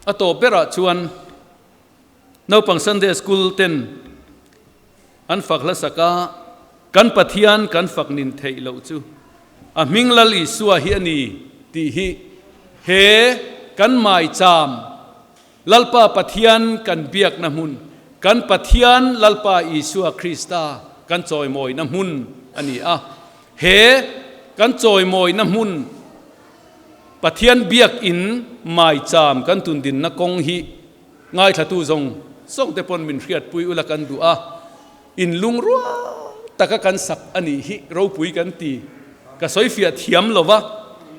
a tawp berah chuan Naupang Sunday School ten an fak hlasak a, kan Pathian kan fak nin theih loh chu a hming Lal Isua hi a ni tih hi he kan maicham Lalpa Pathian kan biakna hmun, kan Pathian Lalpa Isua Krista kan chawimawina hmun a ni a. He kan chawimawina hmun Pathian biakin maicham kan tundinna kawng hi Ngaithlatu zawng zawng te pawn min hriatpui ula kan duh a, in lungrua taka kan sak a nih hi ropui kan ti. Ka sawifiah thiam lo va,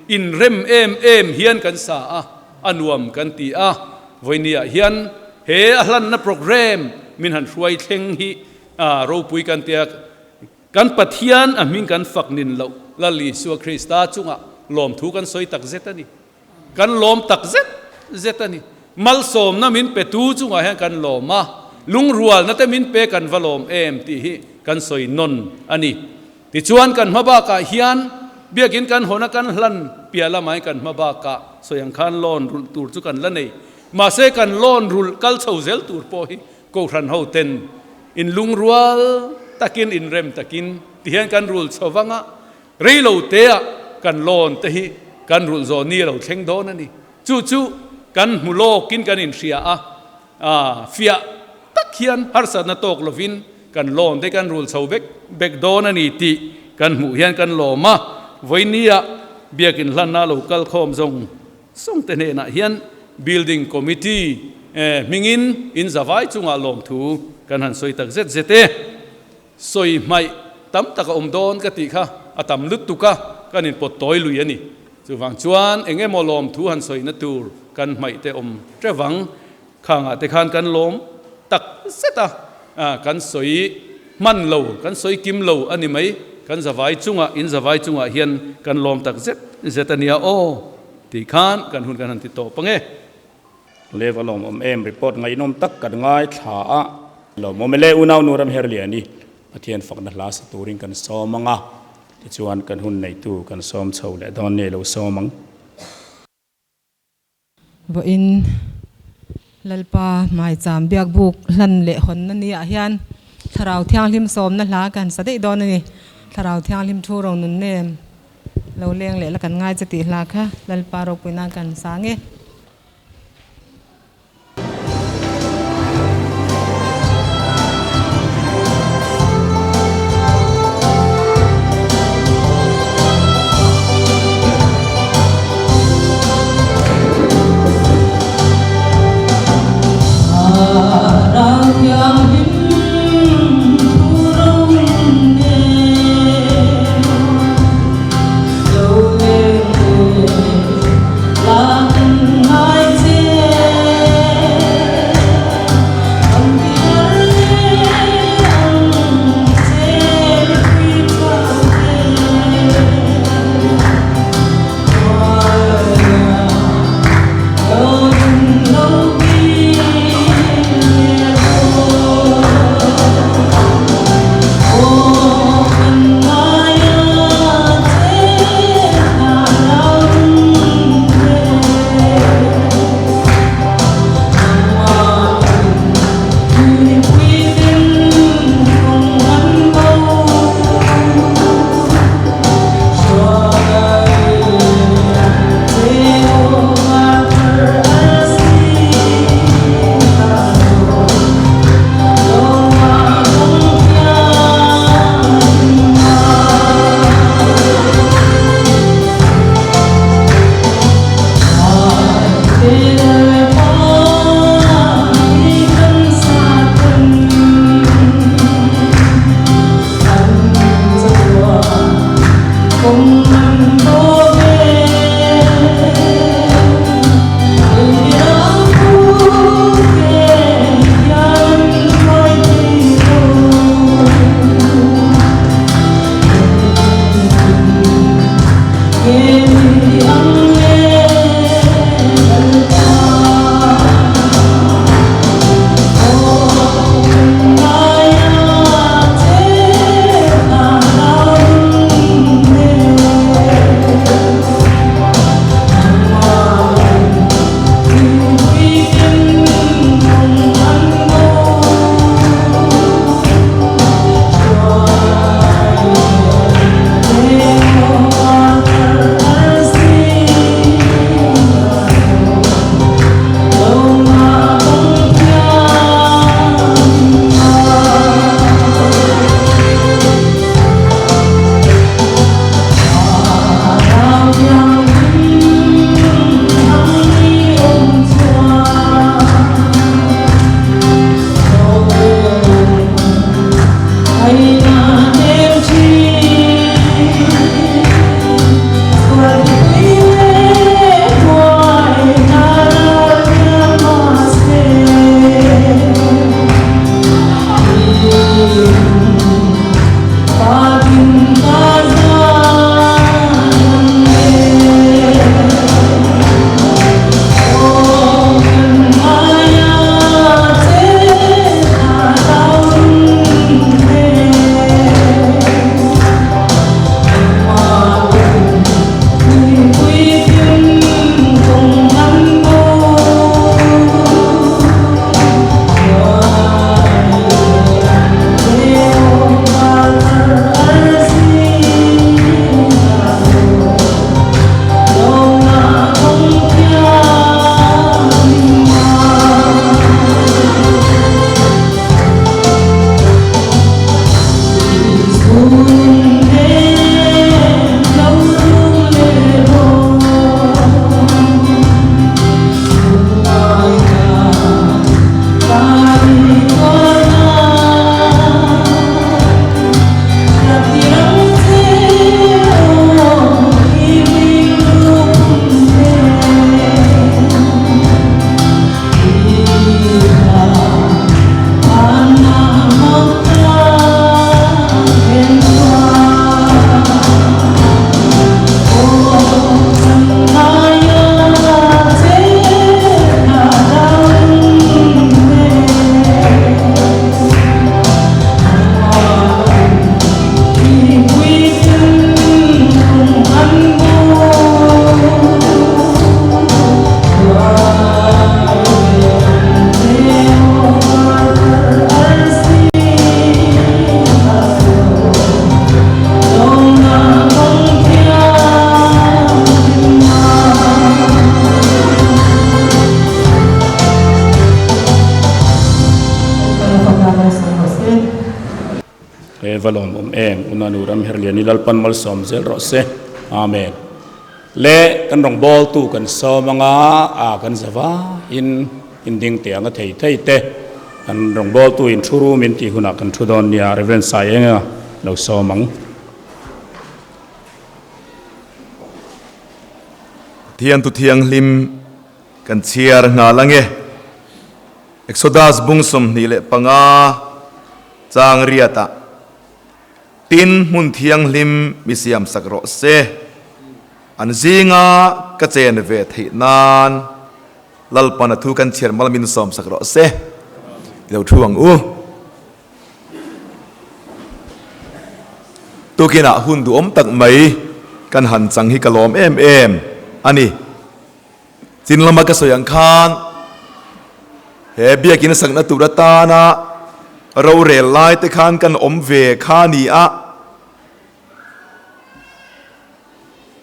in rem em em hian kan sa a, a nuam kan ti a. Vawinia hian he a hlanna programme min han hruai thleng hi ropui kan ti a, kan Pathian a hming kan fak nin loh Lal Isua Krista chungah lawmthu kan sawi tak zet a ni. Kan lawm tak zet zet a ni. Malsawmna min petu chungah hian kan lawm a, lungrualna te min pe kan va lawm em tih hi kan sawi nawn a ni. Tichuan kan hma bakah hian biakin kan hawna kan hlan piah lamah hian kan hma bakah sawi ang khan loan rulh tur chu kan la nei. Mahse kan loan rulh kal chho zel tur pawh hi Kohhran ho ten in lungrual takin in rem takin ti hian kan rul chho vang a, rei lo te ah kan loan te hi kan rulh zawh ni a lo thleng dawn a ni. Chu chu kan hmu lawkin kan inhria a, fiah tak hian harsatna tawk lovin kan loan te kan rul chho vek vek dawn a ni tih kan hmuh hian kan lawm a. Vawinia biakin hlanna lo kal khawm zawng zawng te hnenah hian Building Committee hmingin in zavai chungah lawmthu kan han sawi tak zet zet e. Sawi hmaih tam tak a awm dawn ka tih kha a tam lutuk a, kan inpawt tawi lui a ni. Chuvang chuan eng emaw lawmthu han sawina tur kan hmaih te awm hrevang khangah te khan kan lawm tak zet a, kan sawi hman lo, kan sawi kim lo a ni mai. Kan zavai chungah, in zavai chungah hian kan lawm tak zet zet a nia aw tih khan kan hun kan han ti tawp ang e. Lev a lawmawm em report ngaihnawm tak kan ngaithla a. Lawmawm e le unau nu Ramherliani Pathian fakna hla sa turin kan sawm ang a, tichuan kan hun neitu kan sawm chho leh dawn nge lo sawm ang. Vawiin Lalpa Maicham Biakbuk hlan leh hawnna ni ah hian Thlarau Thianghlim sawmna hla kan sa daih dawn a ni. Thlarau Thianghlim thu ro nun nem lo leng leh la kan ngai che tih hla kha Lalpa ropuina kan sa nge. E va lawmawm em Unanu Ramherliani Lalpan malsawm zel rawh se. Amen. Le kan rawngbawltu kan sawm anga a kan zava in in ding teh anga thei thei te kan rawngbawltu in thu rum in tih hunah kan thu dawn nia Reverend Saienga lo sawm ang. Pathian tu thianghlim kan chhiar nghal ange. Exodus bung 25 chang riatah, Tin hmun thianghlim mi siam sak rawh se, an zinga ka chen ve theih nan Lalpan a thu kan chhiar mal min sawm sak rawh se. I lo thu ang u. Tukinah hun duhawm tak mai kan han chang hi ka lawm em em a ni. Chin lama ka sawi ang khan he biakin sakna tur atana rorel lai te khan kan awm ve kha ni a,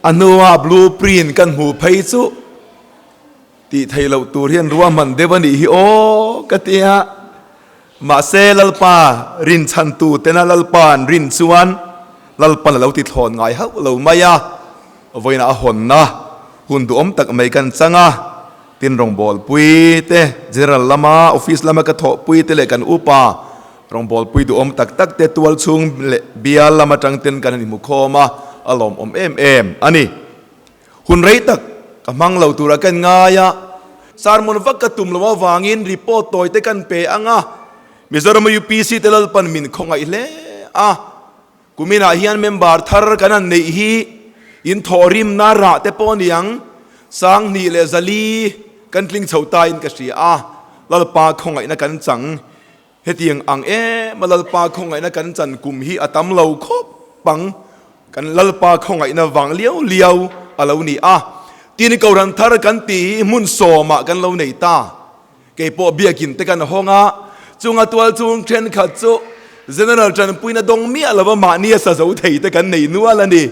a hnua blueprint kan hmuh phei chu tih theih loh tur hian ruahman deuh a nih hi aw ka ti a, mahse Lalpa rinchhantu tena Lalpa an rin chuan Lalpan a lo ti thlawn ngai hauh lo mai a. Vawiinah a hawnna hun duhawm tak mai kan chang a, tin rawngbawlpui te, General lama office lama ka thawhpui te leh kan upa rawngbawlpui duhawm tak tak te tual chhung leh bial lam atang ten kan han inhmukhawm a, a lawmawm em em a ni. Hun rei tak ka hmang lo tura kan ngai a, sermon vak ka tum lo avangin report tawi te kan pe ang a, Mizoram UPC te Lalpan min khawngaih hle a. Kuminah hian member thar kan han neih hi in thawhrimna rah te pawh a ni ang, 2400 kan tling chho ta in ka hria a, Lalpa khawngaihna kan chang. Hetiang ang em a Lalpa khawngaihna kan chan kum hi a tam lo khawp ang, kan Lalpa khawngaihna vang liau liau a lo ni a. Tin Kohhran thar kan tih hi hmun sawmah kan lo nei ta. Kei pawh biakin te kan hawng a, chunga tual chung thenkhat chu General tanpuina dawng miah lova mahni a sa zo thei te kan nei nual a ni.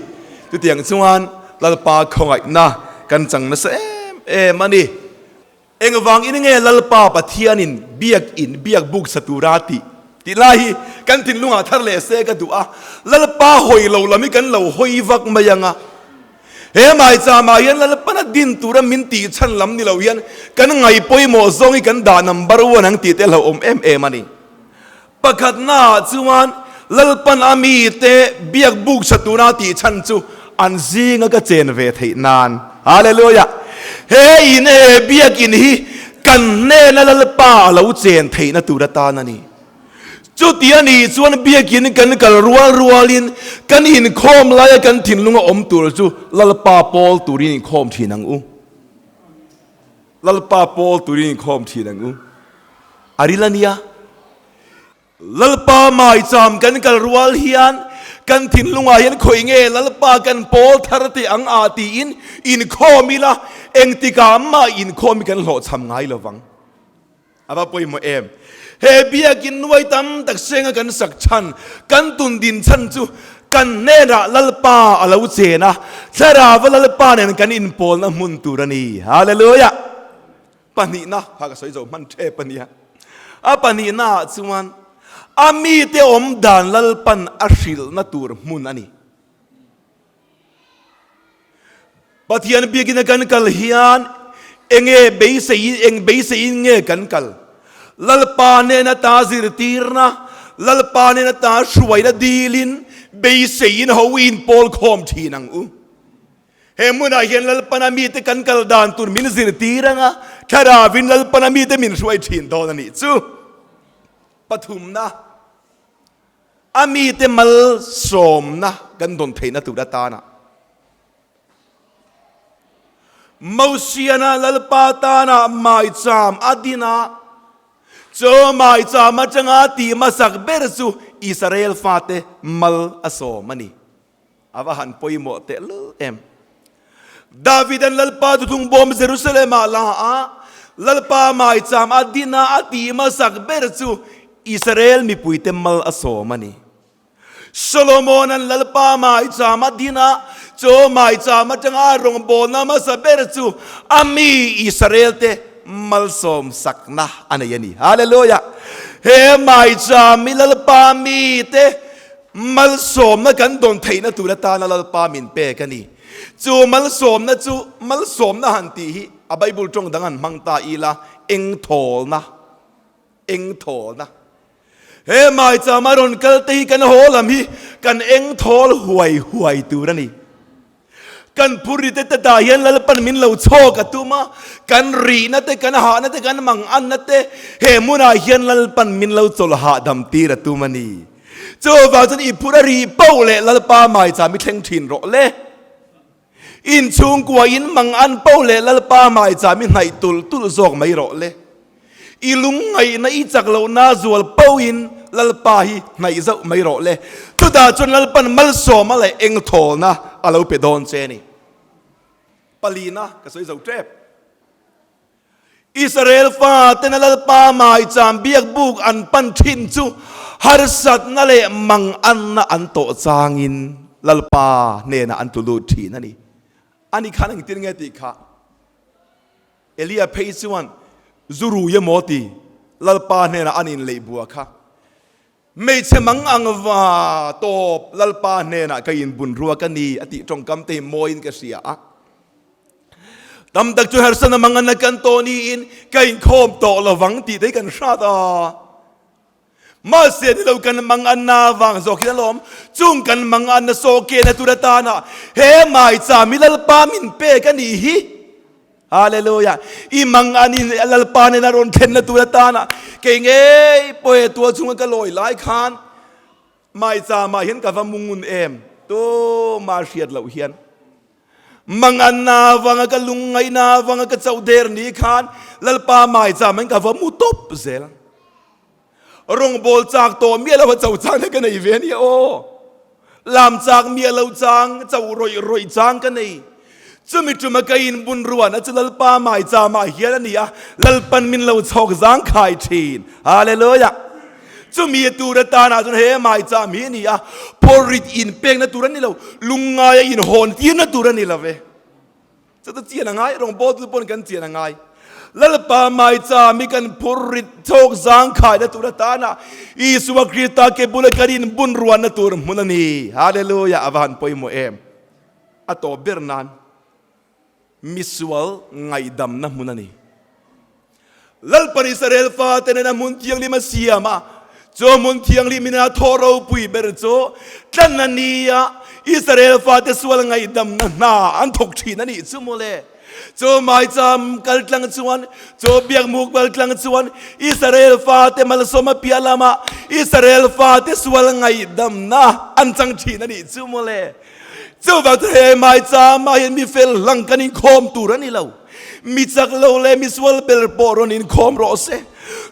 Chutiang chuan Lalpa khawngaihna kan chang nasa em em a ni. Engvangin nge Lalpa Pathianin biakin biak buk sa tura tih tih lai hi kan thinlungah thar leh se ka duh a, Lalpa hawi lo lam hi kan lo hawi vak mai ang a. He maicham ah hian Lalpana din tura min tih chhan lam ni lo hian kan ngai pawimawh zawng hi kan dah number one ang tih te a hlauhawm em em a ni. Pakhatna ah chuan Lalpan a mite biak buk tha tura tih chhan chu an zinga ka chen ve theih nan. Hallelujah! He in he biakin hi kan hnena Lalpa a lo chen theihna tur atan a ni. Chuti a nih chuan biakin kan kal rual rualin kan inkhawm laia kan thinlunga awm tur chu Lalpa pawl turin inkhawm thin ang u. Lalpa pawl turin inkhawm thin ang u. A ril a nia. Lalpa maicham kan kal rual hian kan thinlungah hian khawi nge Lalpa kan pawl thar teh ang a tiin inkhawm ila engtikah mah inkhawm hi kan hlawhchham ngai lovang. A va pawimawh em? He biakin nuai tam tak senga kan sak chhan, kan tun din chhan chu kan hnenah Lalpa a lo chen a, Thlarauva Lalpa nen kan inpawlna hmun tur a ni. Hallelujah! Pahnihna, kha ka sawi zo hman thep a nia. A pahnihna ah chuan a mite awm dan Lalpan a hrilhna tur hmun a ni. Pathian biakina kan kal hian enge beiseiin eng beiseiin nge kan kal? Lalpa hnena ta zirtirna, Lalpa hnena ta hruaina dilin beiseiin ho inpawl khawm thin ang u. He hmunah hian Lalpana mite kan kal dan tur min zirtir anga Thlaravin Lalpana mite min hruai thin dawn a nih chu. Pathumna. A mite malsawmna kan dawn theihna tur atana Mosiana Lalpa tana maicham a din a, chu maicham atanga tih hmasak ber chu Israel fate mal a sawm a ni. A va han pawimawh tehlul em! Davidan Lalpa thuthung bawm Jerusalem-ah la a, Lalpa maicham a din a, a tih hmasak ber chu Israel mipuite mal a sawm a ni. Solomona'n Lalpa maicham a din a, chu maicham atanga a rawngbawlna hmasa ber chu a mi Israel-te malsawm sakna a nei a ni. Hallelujah! He maicham hi Lalpa mite. Malsawmna kan dawn theihna tur atana Lalpa min pek a ni. Chu malsawmna chu malsawmna han tih hi a Bible tawng dang han hmang ta ila, engthawlna, engthawlna. He maichama rawn kal te hi kan haw lam hi kan engthawl huai huai tur a ni. Kan phurri te te tah hian Lalpan min lo chhawk a tum a, kan rihna te, kan hahna te, kan manganna te he hmunah hian Lalpan min lo chawlh hahdam tir a tum a ni. Chuvang chuan i phur a rih poh leh Lalpa maicham i thleng thin rawh le. Inchhungkua in mangan poh leh Lalpa maicham i hnaih tulh tulh zawk mai rawh le. I lungngaihna i chak lohna zual pohin Lalpa hi hnaih zauh mai rawh le. Chutah chuan Lalpan malsawma leh engthawlna a lo pe dawn che a ni. Palina ka sawi zo tep. Israel fatena Lalpa maicham biakbuk an pan thin chu harsatna leh manganna an tawh changin Lalpa hnenah an tlu lut thin a ni. Ani khan engtin nge tih kha? Elia phei chuan zu rui emaw ti Lalpa hnenah an inleih bua kha. Hmeichhe mang ang va tawp Lalpa hnenah ka inbun rua ka ni a tih tawngkam te hi mawiin ka hria a. Tam tak chu harsana mang anna kan tawh niin ka inkhawm tawh lovang tih te hi kan hrat a. Mahse ni lo kan mang anna vang zawk hian alawm chung kan mang anna saw kena tur atana he maicham hi Lalpa min pek a nih hi. Hallelujah. I mang anin Lalpa nena rawn thlenna tur atana kei ngei pawh he tual chunga ka lawi lai khan maicham ah hian ka va mungun em tuma hriat loh hian. Manganna avanga ka lungngaihna avanga ka chauh der ni khan Lalpa maicham in ka va mu tawp zel. Rawngbawl chak tawh miah lo a chauh chang na ka nei ve ania aw. Lam chak miah lo chang, chauh rawih rawih chang ka nei. Chumi tuma ka inbun ruahna chu Lalpa maicham ah hian a ni a, Lalpan min lo chhawk zang khai thin. Hallelujah! Chumi a tur atana chuan he maicham hi a ni a, phawrrit inpekna tur a ni lo, lungngaia inhawn tirna tur a ni lo ve. Chuta chian a ngai, rawngbawltu pawn kan chian a ngai. Lalpa maicham hi kan phurrit chhawk zangkhaina tur atana Isua Krista ke bula kan inbun ruanna tur hmun a ni. Hallelujah! A va han pawimawh em! A tawp ber nan misual ngaihdamna hmun a ni. Lalpan Israel fate nena hmun thianghlim a siam a, chu hmun thianghlim in a thaw ropui ber chu tlan a ni a, Israel fate sual ngaihdamna hna an thawk thin a nih chu mawle. Chu maicham kal tlang chuan, chu biakmuk kal tlang chuan Israel fate malsawm a piah lamah Israel fate sual ngaihdamna an chang thin a nih chu mawle. Chuvang chu he maicham ah hian mi fel hlang kan inkhawm tur a ni lo. Mi chak lo leh mi sual ber pawh rawn inkhawm rawh se.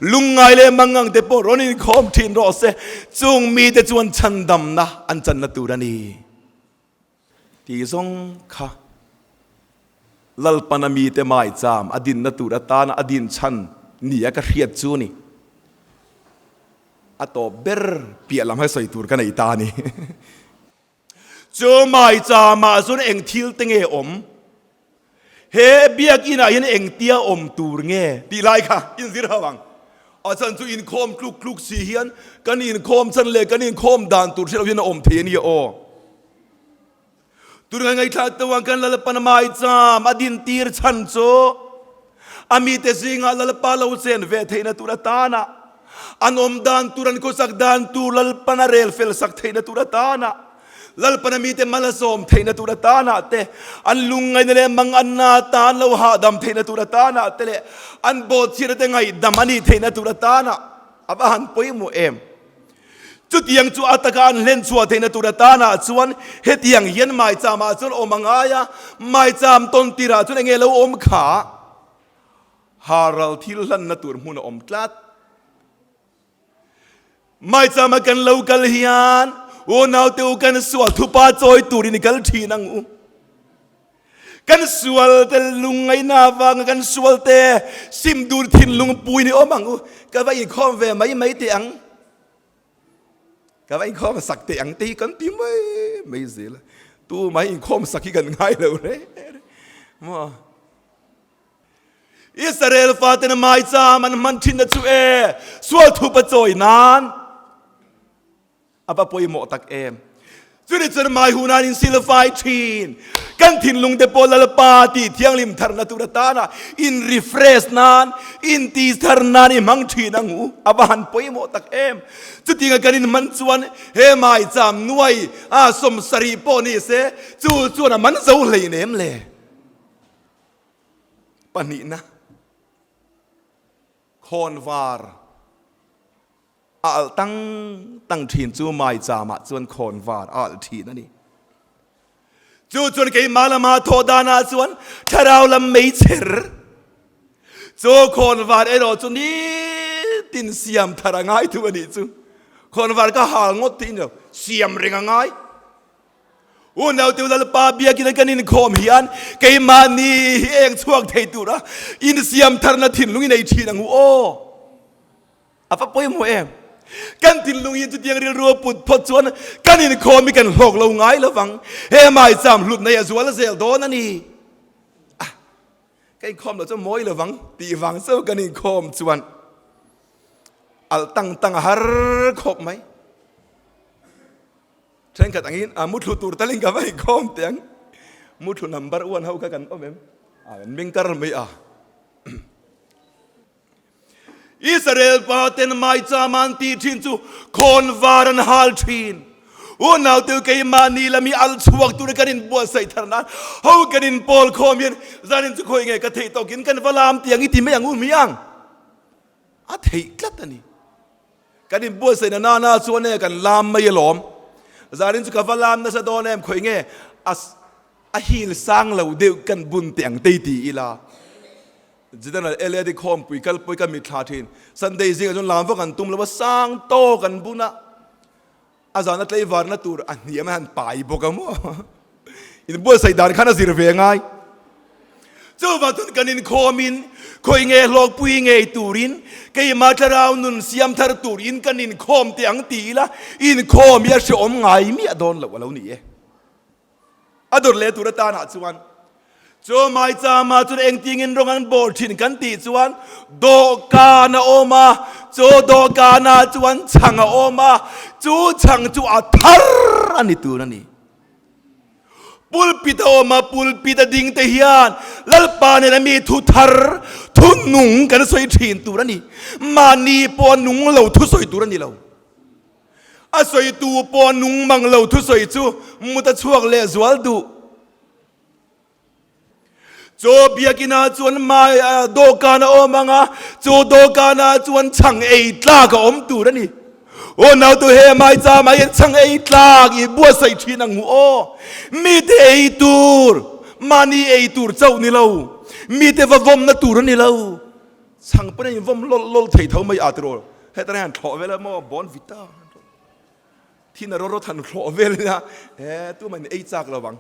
Lungngai leh mangang te pawh rawn inkhawm thin rawh se. Chung mite chuan chhandamna an channa tur a ni. Tih zawng kha Lalpana mite maicham a dinna tur atana a din chhan nia ka hriat chu ni. A tawp ber piah lam hi sawi tur ka nei ta a ni. Chu maicham ah chuan eng thil te nge awm? He biakinn ah hian engtia awm tur nge tih lai kha inzir ho ang. A chhan chu inkhawm tluk tluk si hian kan inkhawm chhan leh kan inkhawm dan tur hre lo hian a awm thei a nia aw. Tun ngai ngaithla teuh ang kan Lalpan maicham a din tir chhan chu a mite zingah Lalpa lo chen ve theihna tur atana an awm dan tur an khawsak dan tur Lalpan a rel fel sak theihna tur atana Lalpan a mite mal a sawm theihna tur atana te an lungngaihna leh manganna atan lo hahdam theihna tur atana te leh an bawhchhiatna te ngaihdam a nih theihna tur atana a va han pawimawh em. Chutiang chu a taka an hlen chhuah theihna tur atana chuan hetiang hian maicham ah chuan awm a ngai a, maicham tawn tirah chuan enge lo awm kha haral thil hlanna tur hmun a awm tlat. Maicham a kan lo kal hian unaute u kan sual thupa chawi turin i kal thin ang u. Kan sual te lungngaihna avanga kan sual te sim dur thinlung puin i awm ang u. Ka va inkhawm ve mai mai teh ang. Ka va inkhawm sak teh ang te hi kan ti mai mai zel a. Tu mai inkhawm sak hi kan ngai lo re re. Maw? Israel faten maicham an hman thinna chu e, sual thupa chawi nan. A va pawimawh tak em! Chuni chuan mai hun an insilfai thin. Kan thinlung te pawh Lalpa tih thianghlim tharna tur atana in refresh nan, in ti thar nan i hmang thin ang u. A va han pawimawh tak em! Chutinga kan inhman chuan he maicham nuai a 70 pawh ni se, chu chuan a man zo hleinem le. Pahnihna, Khawnvar. A alh tang tang thin chu maicham-ah chuan khawnvar a alh thin a ni. Chu chuan keimah lama thawh danah chuan thlarau lam meichher chu khawnvar erawh chu nitin siam thar a ngai thu a nih chu. Khawnvar ka hal ngawt tih ni lo, siam reng a ngai. Unau teu Lalpa biakina kan inkhawm hian keimahni hi eng chhuak thei tura insiam tharna thinlung i nei thin ang u aw. A va pawimawh em? Kan thinlung hi chutiang rilru a put phawt chuan kan inkhawm hi kan hlawk lo ngai lo vang. He maicham hlutna hi a zual zel dawn a ni. Ah, ka inkhawm lo chu mawi lo vang tih vang chauh kan inkhawm chuan alh tang tang a har khawp mai. Thenkhat angin a muthlu tur talin ka va inkhawm teh ang. Muthlu number one ho kha kan awm em? Ah, kan ming kar mai a. Israel pa ten maicham an tih thin chu khawnvar an hal thin. Unaute keimahni lami al chhuak tur kan inbuatsaih thar nan ho kan inpawl khawm hian zanin chu khawi nge ka theih tawkin kan va lam tiang i ti mai ang u hmiang. A theih tlat a ni. Kan inbuatsaihna nana chuan e kan lam mai alawm. Zanin chu ka va lam nasa dawn em khawi nge a a hil sang lo deuh kan bun teh ang tei ti ila. General Eliadi khawmpui kalpui ka mitthla thin. Sunday zingah chuan lam vak an tum lo a, sang tawk an bun a, a zana tlaivarna tur a hniam a han pai bawk a maw. Inbuatsaih dan khan a zir ve ngai. Chuvang chuan kan inkhawmin khawi nge hlawkpui ngei turin keimah thlarau nun siam thar turin kan inkhawm teh ang ti ila inkhawm hi a hrehawm ngai miah dawn loh a lo ni e. A dawr leh tur atanah chuan chu maichama chuan engtingin rawng an bawr thin kan tih chuan dawhkan a awm a, chu dawhkanah chuan chhang a awm a, chu chhang chu a thar a ni tur a ni. Pulpit a awm a, pulpit a ding te hian Lalpa nena mi thu thar, thu nung kan sawi thin tur a ni. Mahni pawh a nung lo thu sawi tur a ni lo. A sawitu pawh nung mang lo thusawi chu mut a chhuak leh zual duh. Chaw biakinah chuan mai dawhkan a awm ang a, chaw dawhkanah chuan chhang ei tlak a awm tur a ni. Aw nautu he mai chamah hian chhang ei tlak i buatsaih thin ang u aw. Mite ei tur, mahni ei tur chauh ni lo, mite va vawmna tur a ni lo. Chhang pawn a invawm lawlh lawlh thei tho mai a tiraw hetah hian thlawh vel a maw bawn vita thin a rawrawt han thlawh vel ila he tumah in ei chak lo vang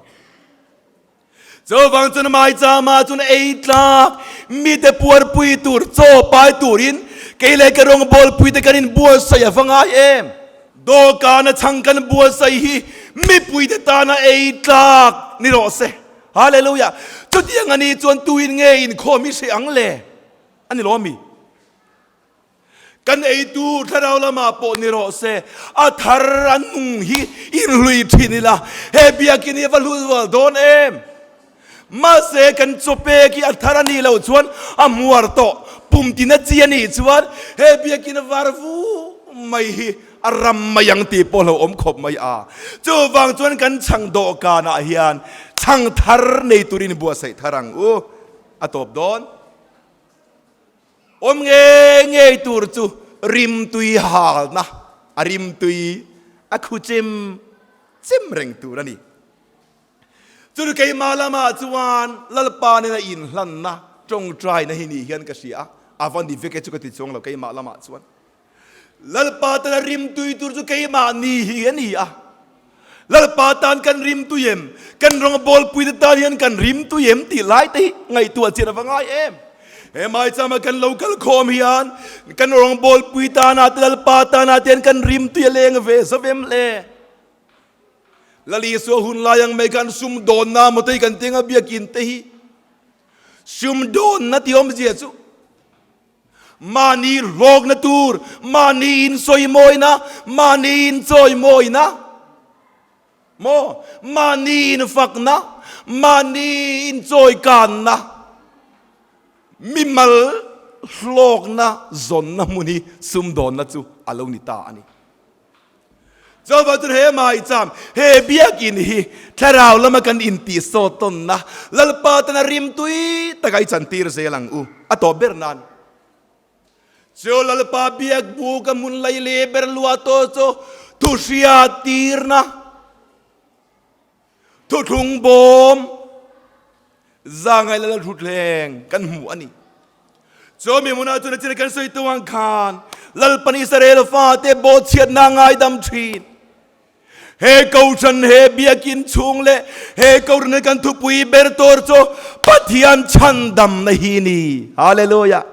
chuvang chuan mai chama chuan ei tlak mite puarpui tur chaw pai turin kei leh ka rawng bawlpui te kan inbuatsaih a va ngai em dawhkana chhang kan buatsaih hi mipuite tana ei tlak ni rawh se. Hallelujah! Chutiang a nih chuan tuin nge inkhawm hi hreh ang le? A ni lo ami? Kan eitu thlarau lamah pawh ni rawh se, a thar a nung hi inhlui thin ila, he biakin hi a va hlu zual dawn em? Mahse kan chawpek hi a thar a nih loh chuan a hmuar tawh, pum tina chi a nih chuan he biakin a var vu mai hi A ram mai ang tih pawh hlauhawm khawp mai a. Chuvang chuan kan chhang dawhkanah hian chhang thar nei turin buatsaih thar ang u. A tawp dawn. Awm ngei ngei tur chu rimtui halna, a rimtui a khu chem chem reng tur a ni. Chun keimah lamah chuan Lalpa nena inhlanna tawngtaina hi ni hian ka hria a, a va ni vek e chu ka ti chuang lo keimah lamah chuan. Lalpa tana rimtui tur chu keimahni hi a ni a. Lalpa tan kan rimtui em? Kan rawngbawlpuite tan hian kan rimtui em tih lai te hi ngaihtuah chian a va ngai em? He maichama kan lo kal khawm hian kan rawngbawlpui tana te Lalpa tana te hian kan rimtui a leng ve zo em le? Lal Isua hun lai ang mai khan sumdawnna maw te hi kan tinga biakin te hi sumdawnna tih awmzia chu. Mahni hlawkna tur, mahni insawimawina, mahni inchawimawina, maw? Mahni infakna, mahni inchawikanna, mimal hlawkna zawnna hmun hi sumdawnna chu a lo ni ta a ni. Chuvang chuan he maicham, he biakin hi thlarau lama kan intih sawt tawnna Lalpa tana rimtui taka i chantir zel ang u. A tawp ber nan chu Lalpa biak buk a hmun lai leh ber luah tawh chu thuhria tirna thuthlung bawm zangai lal thutthleng kan hmu a ni. Chu mi hmunah chuan a chin kan sawi tawh ang khan Lalpan Israel fate bawhchhiatna a ngaidam thin. He Kohhran, he biakin chhung leh he Kohhran kan thupui ber tur chu Pathian chhandamna hi ni. Hallelujah!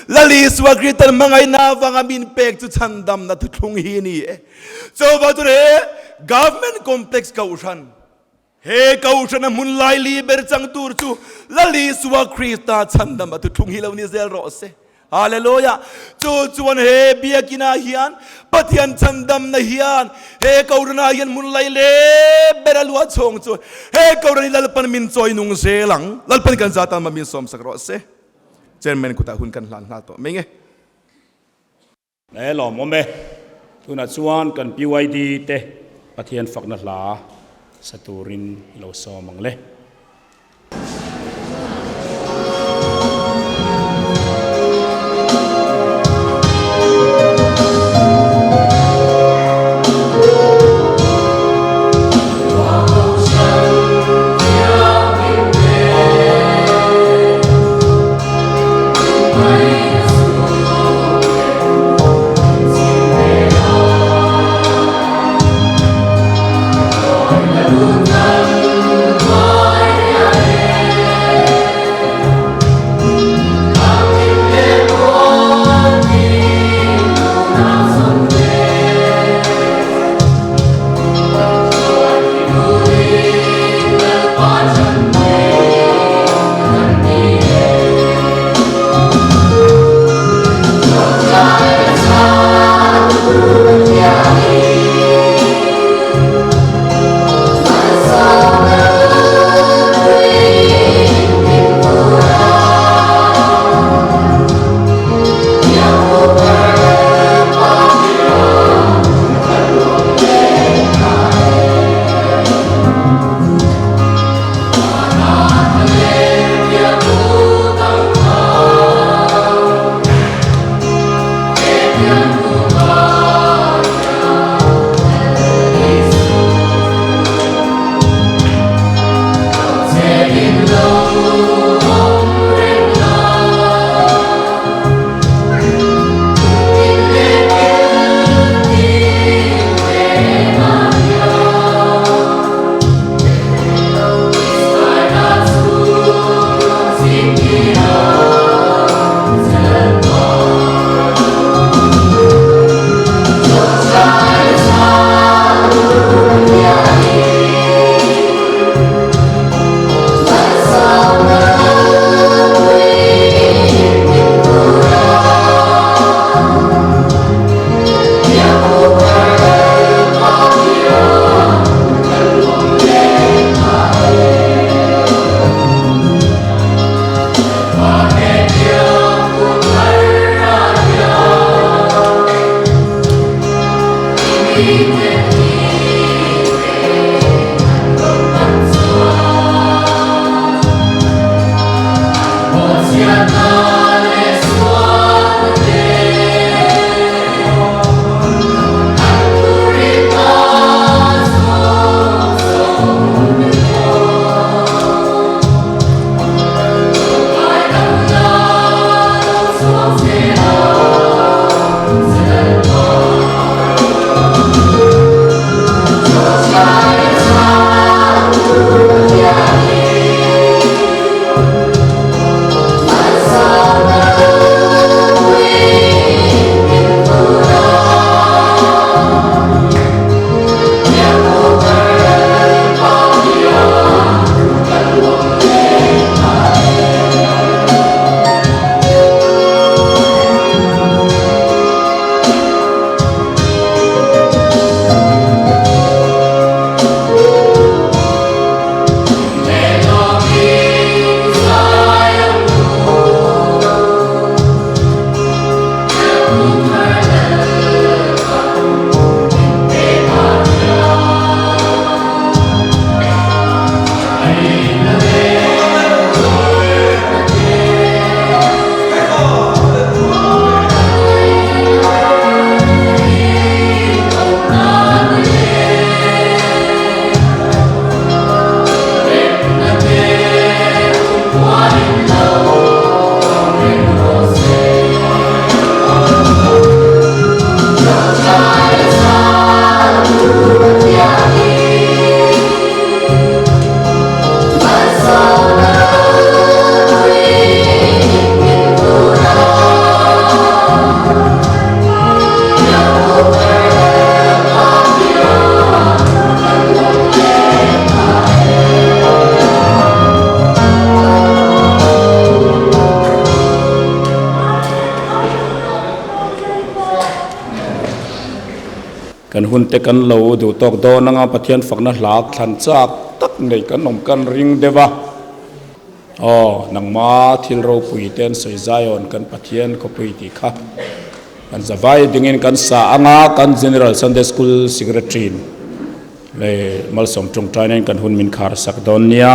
Lal Isua Krista'n hmangaihna avanga min pek chu chhandamna thuthlung hi ni e. Chuvang chuan he Government Complex Kohhran, He Kohhrana hmun laili ber chang tur chu Lal Isua Krista chhandam a thuthlung hi lo ni zel rawh se. Hallelujah! Chu chuan he biakinah hian Pathian chhandamna hian he Kohhranah hian hmun laili ber a luah chhawng chu he Kohhran hi Lalpan min chawi nung zel ang. Lalpan kan zat tan min sawmsak rawh se. Chairman kutah hun kan hlan nghal tawh mai nge. He lawmawm e. Tunah chuan kan PYD te Pathian fakna hla sa turin i lo sawm ang le. Kan hun te kan lo duh tawk dawn anga Pathian fakna hla thlan chak tak nei kan awm kan ring deuh a. Aw, nangma thil ropui te an sawi Zion kan Pathian khawpui tih kha kan zavai dingin kan sa anga kan General Sunday School Secretary leh Malsawm tawngtainain kan hun min khar sak dawn nia.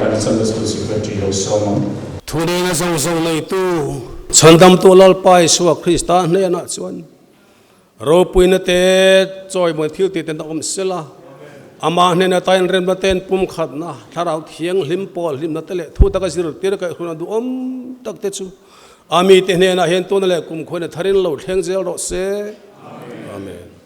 Kan Sunday School Secretary lo sawm ang. Thunena zawng zawng neitu Chhandamtu Lalpa Isua Krista hnenah chuan Ropuina te chawimawi thil tih ten a awm sela, amah hnena tain remna ten pumkhatna, thlarau thianghlim pawl hlimna te leh thu taka zirtir kaihhruna duhawm tak te chu a mite hnenah hian tuna leh kumkhuaina tharin lo thleng zel rawh se. Amen.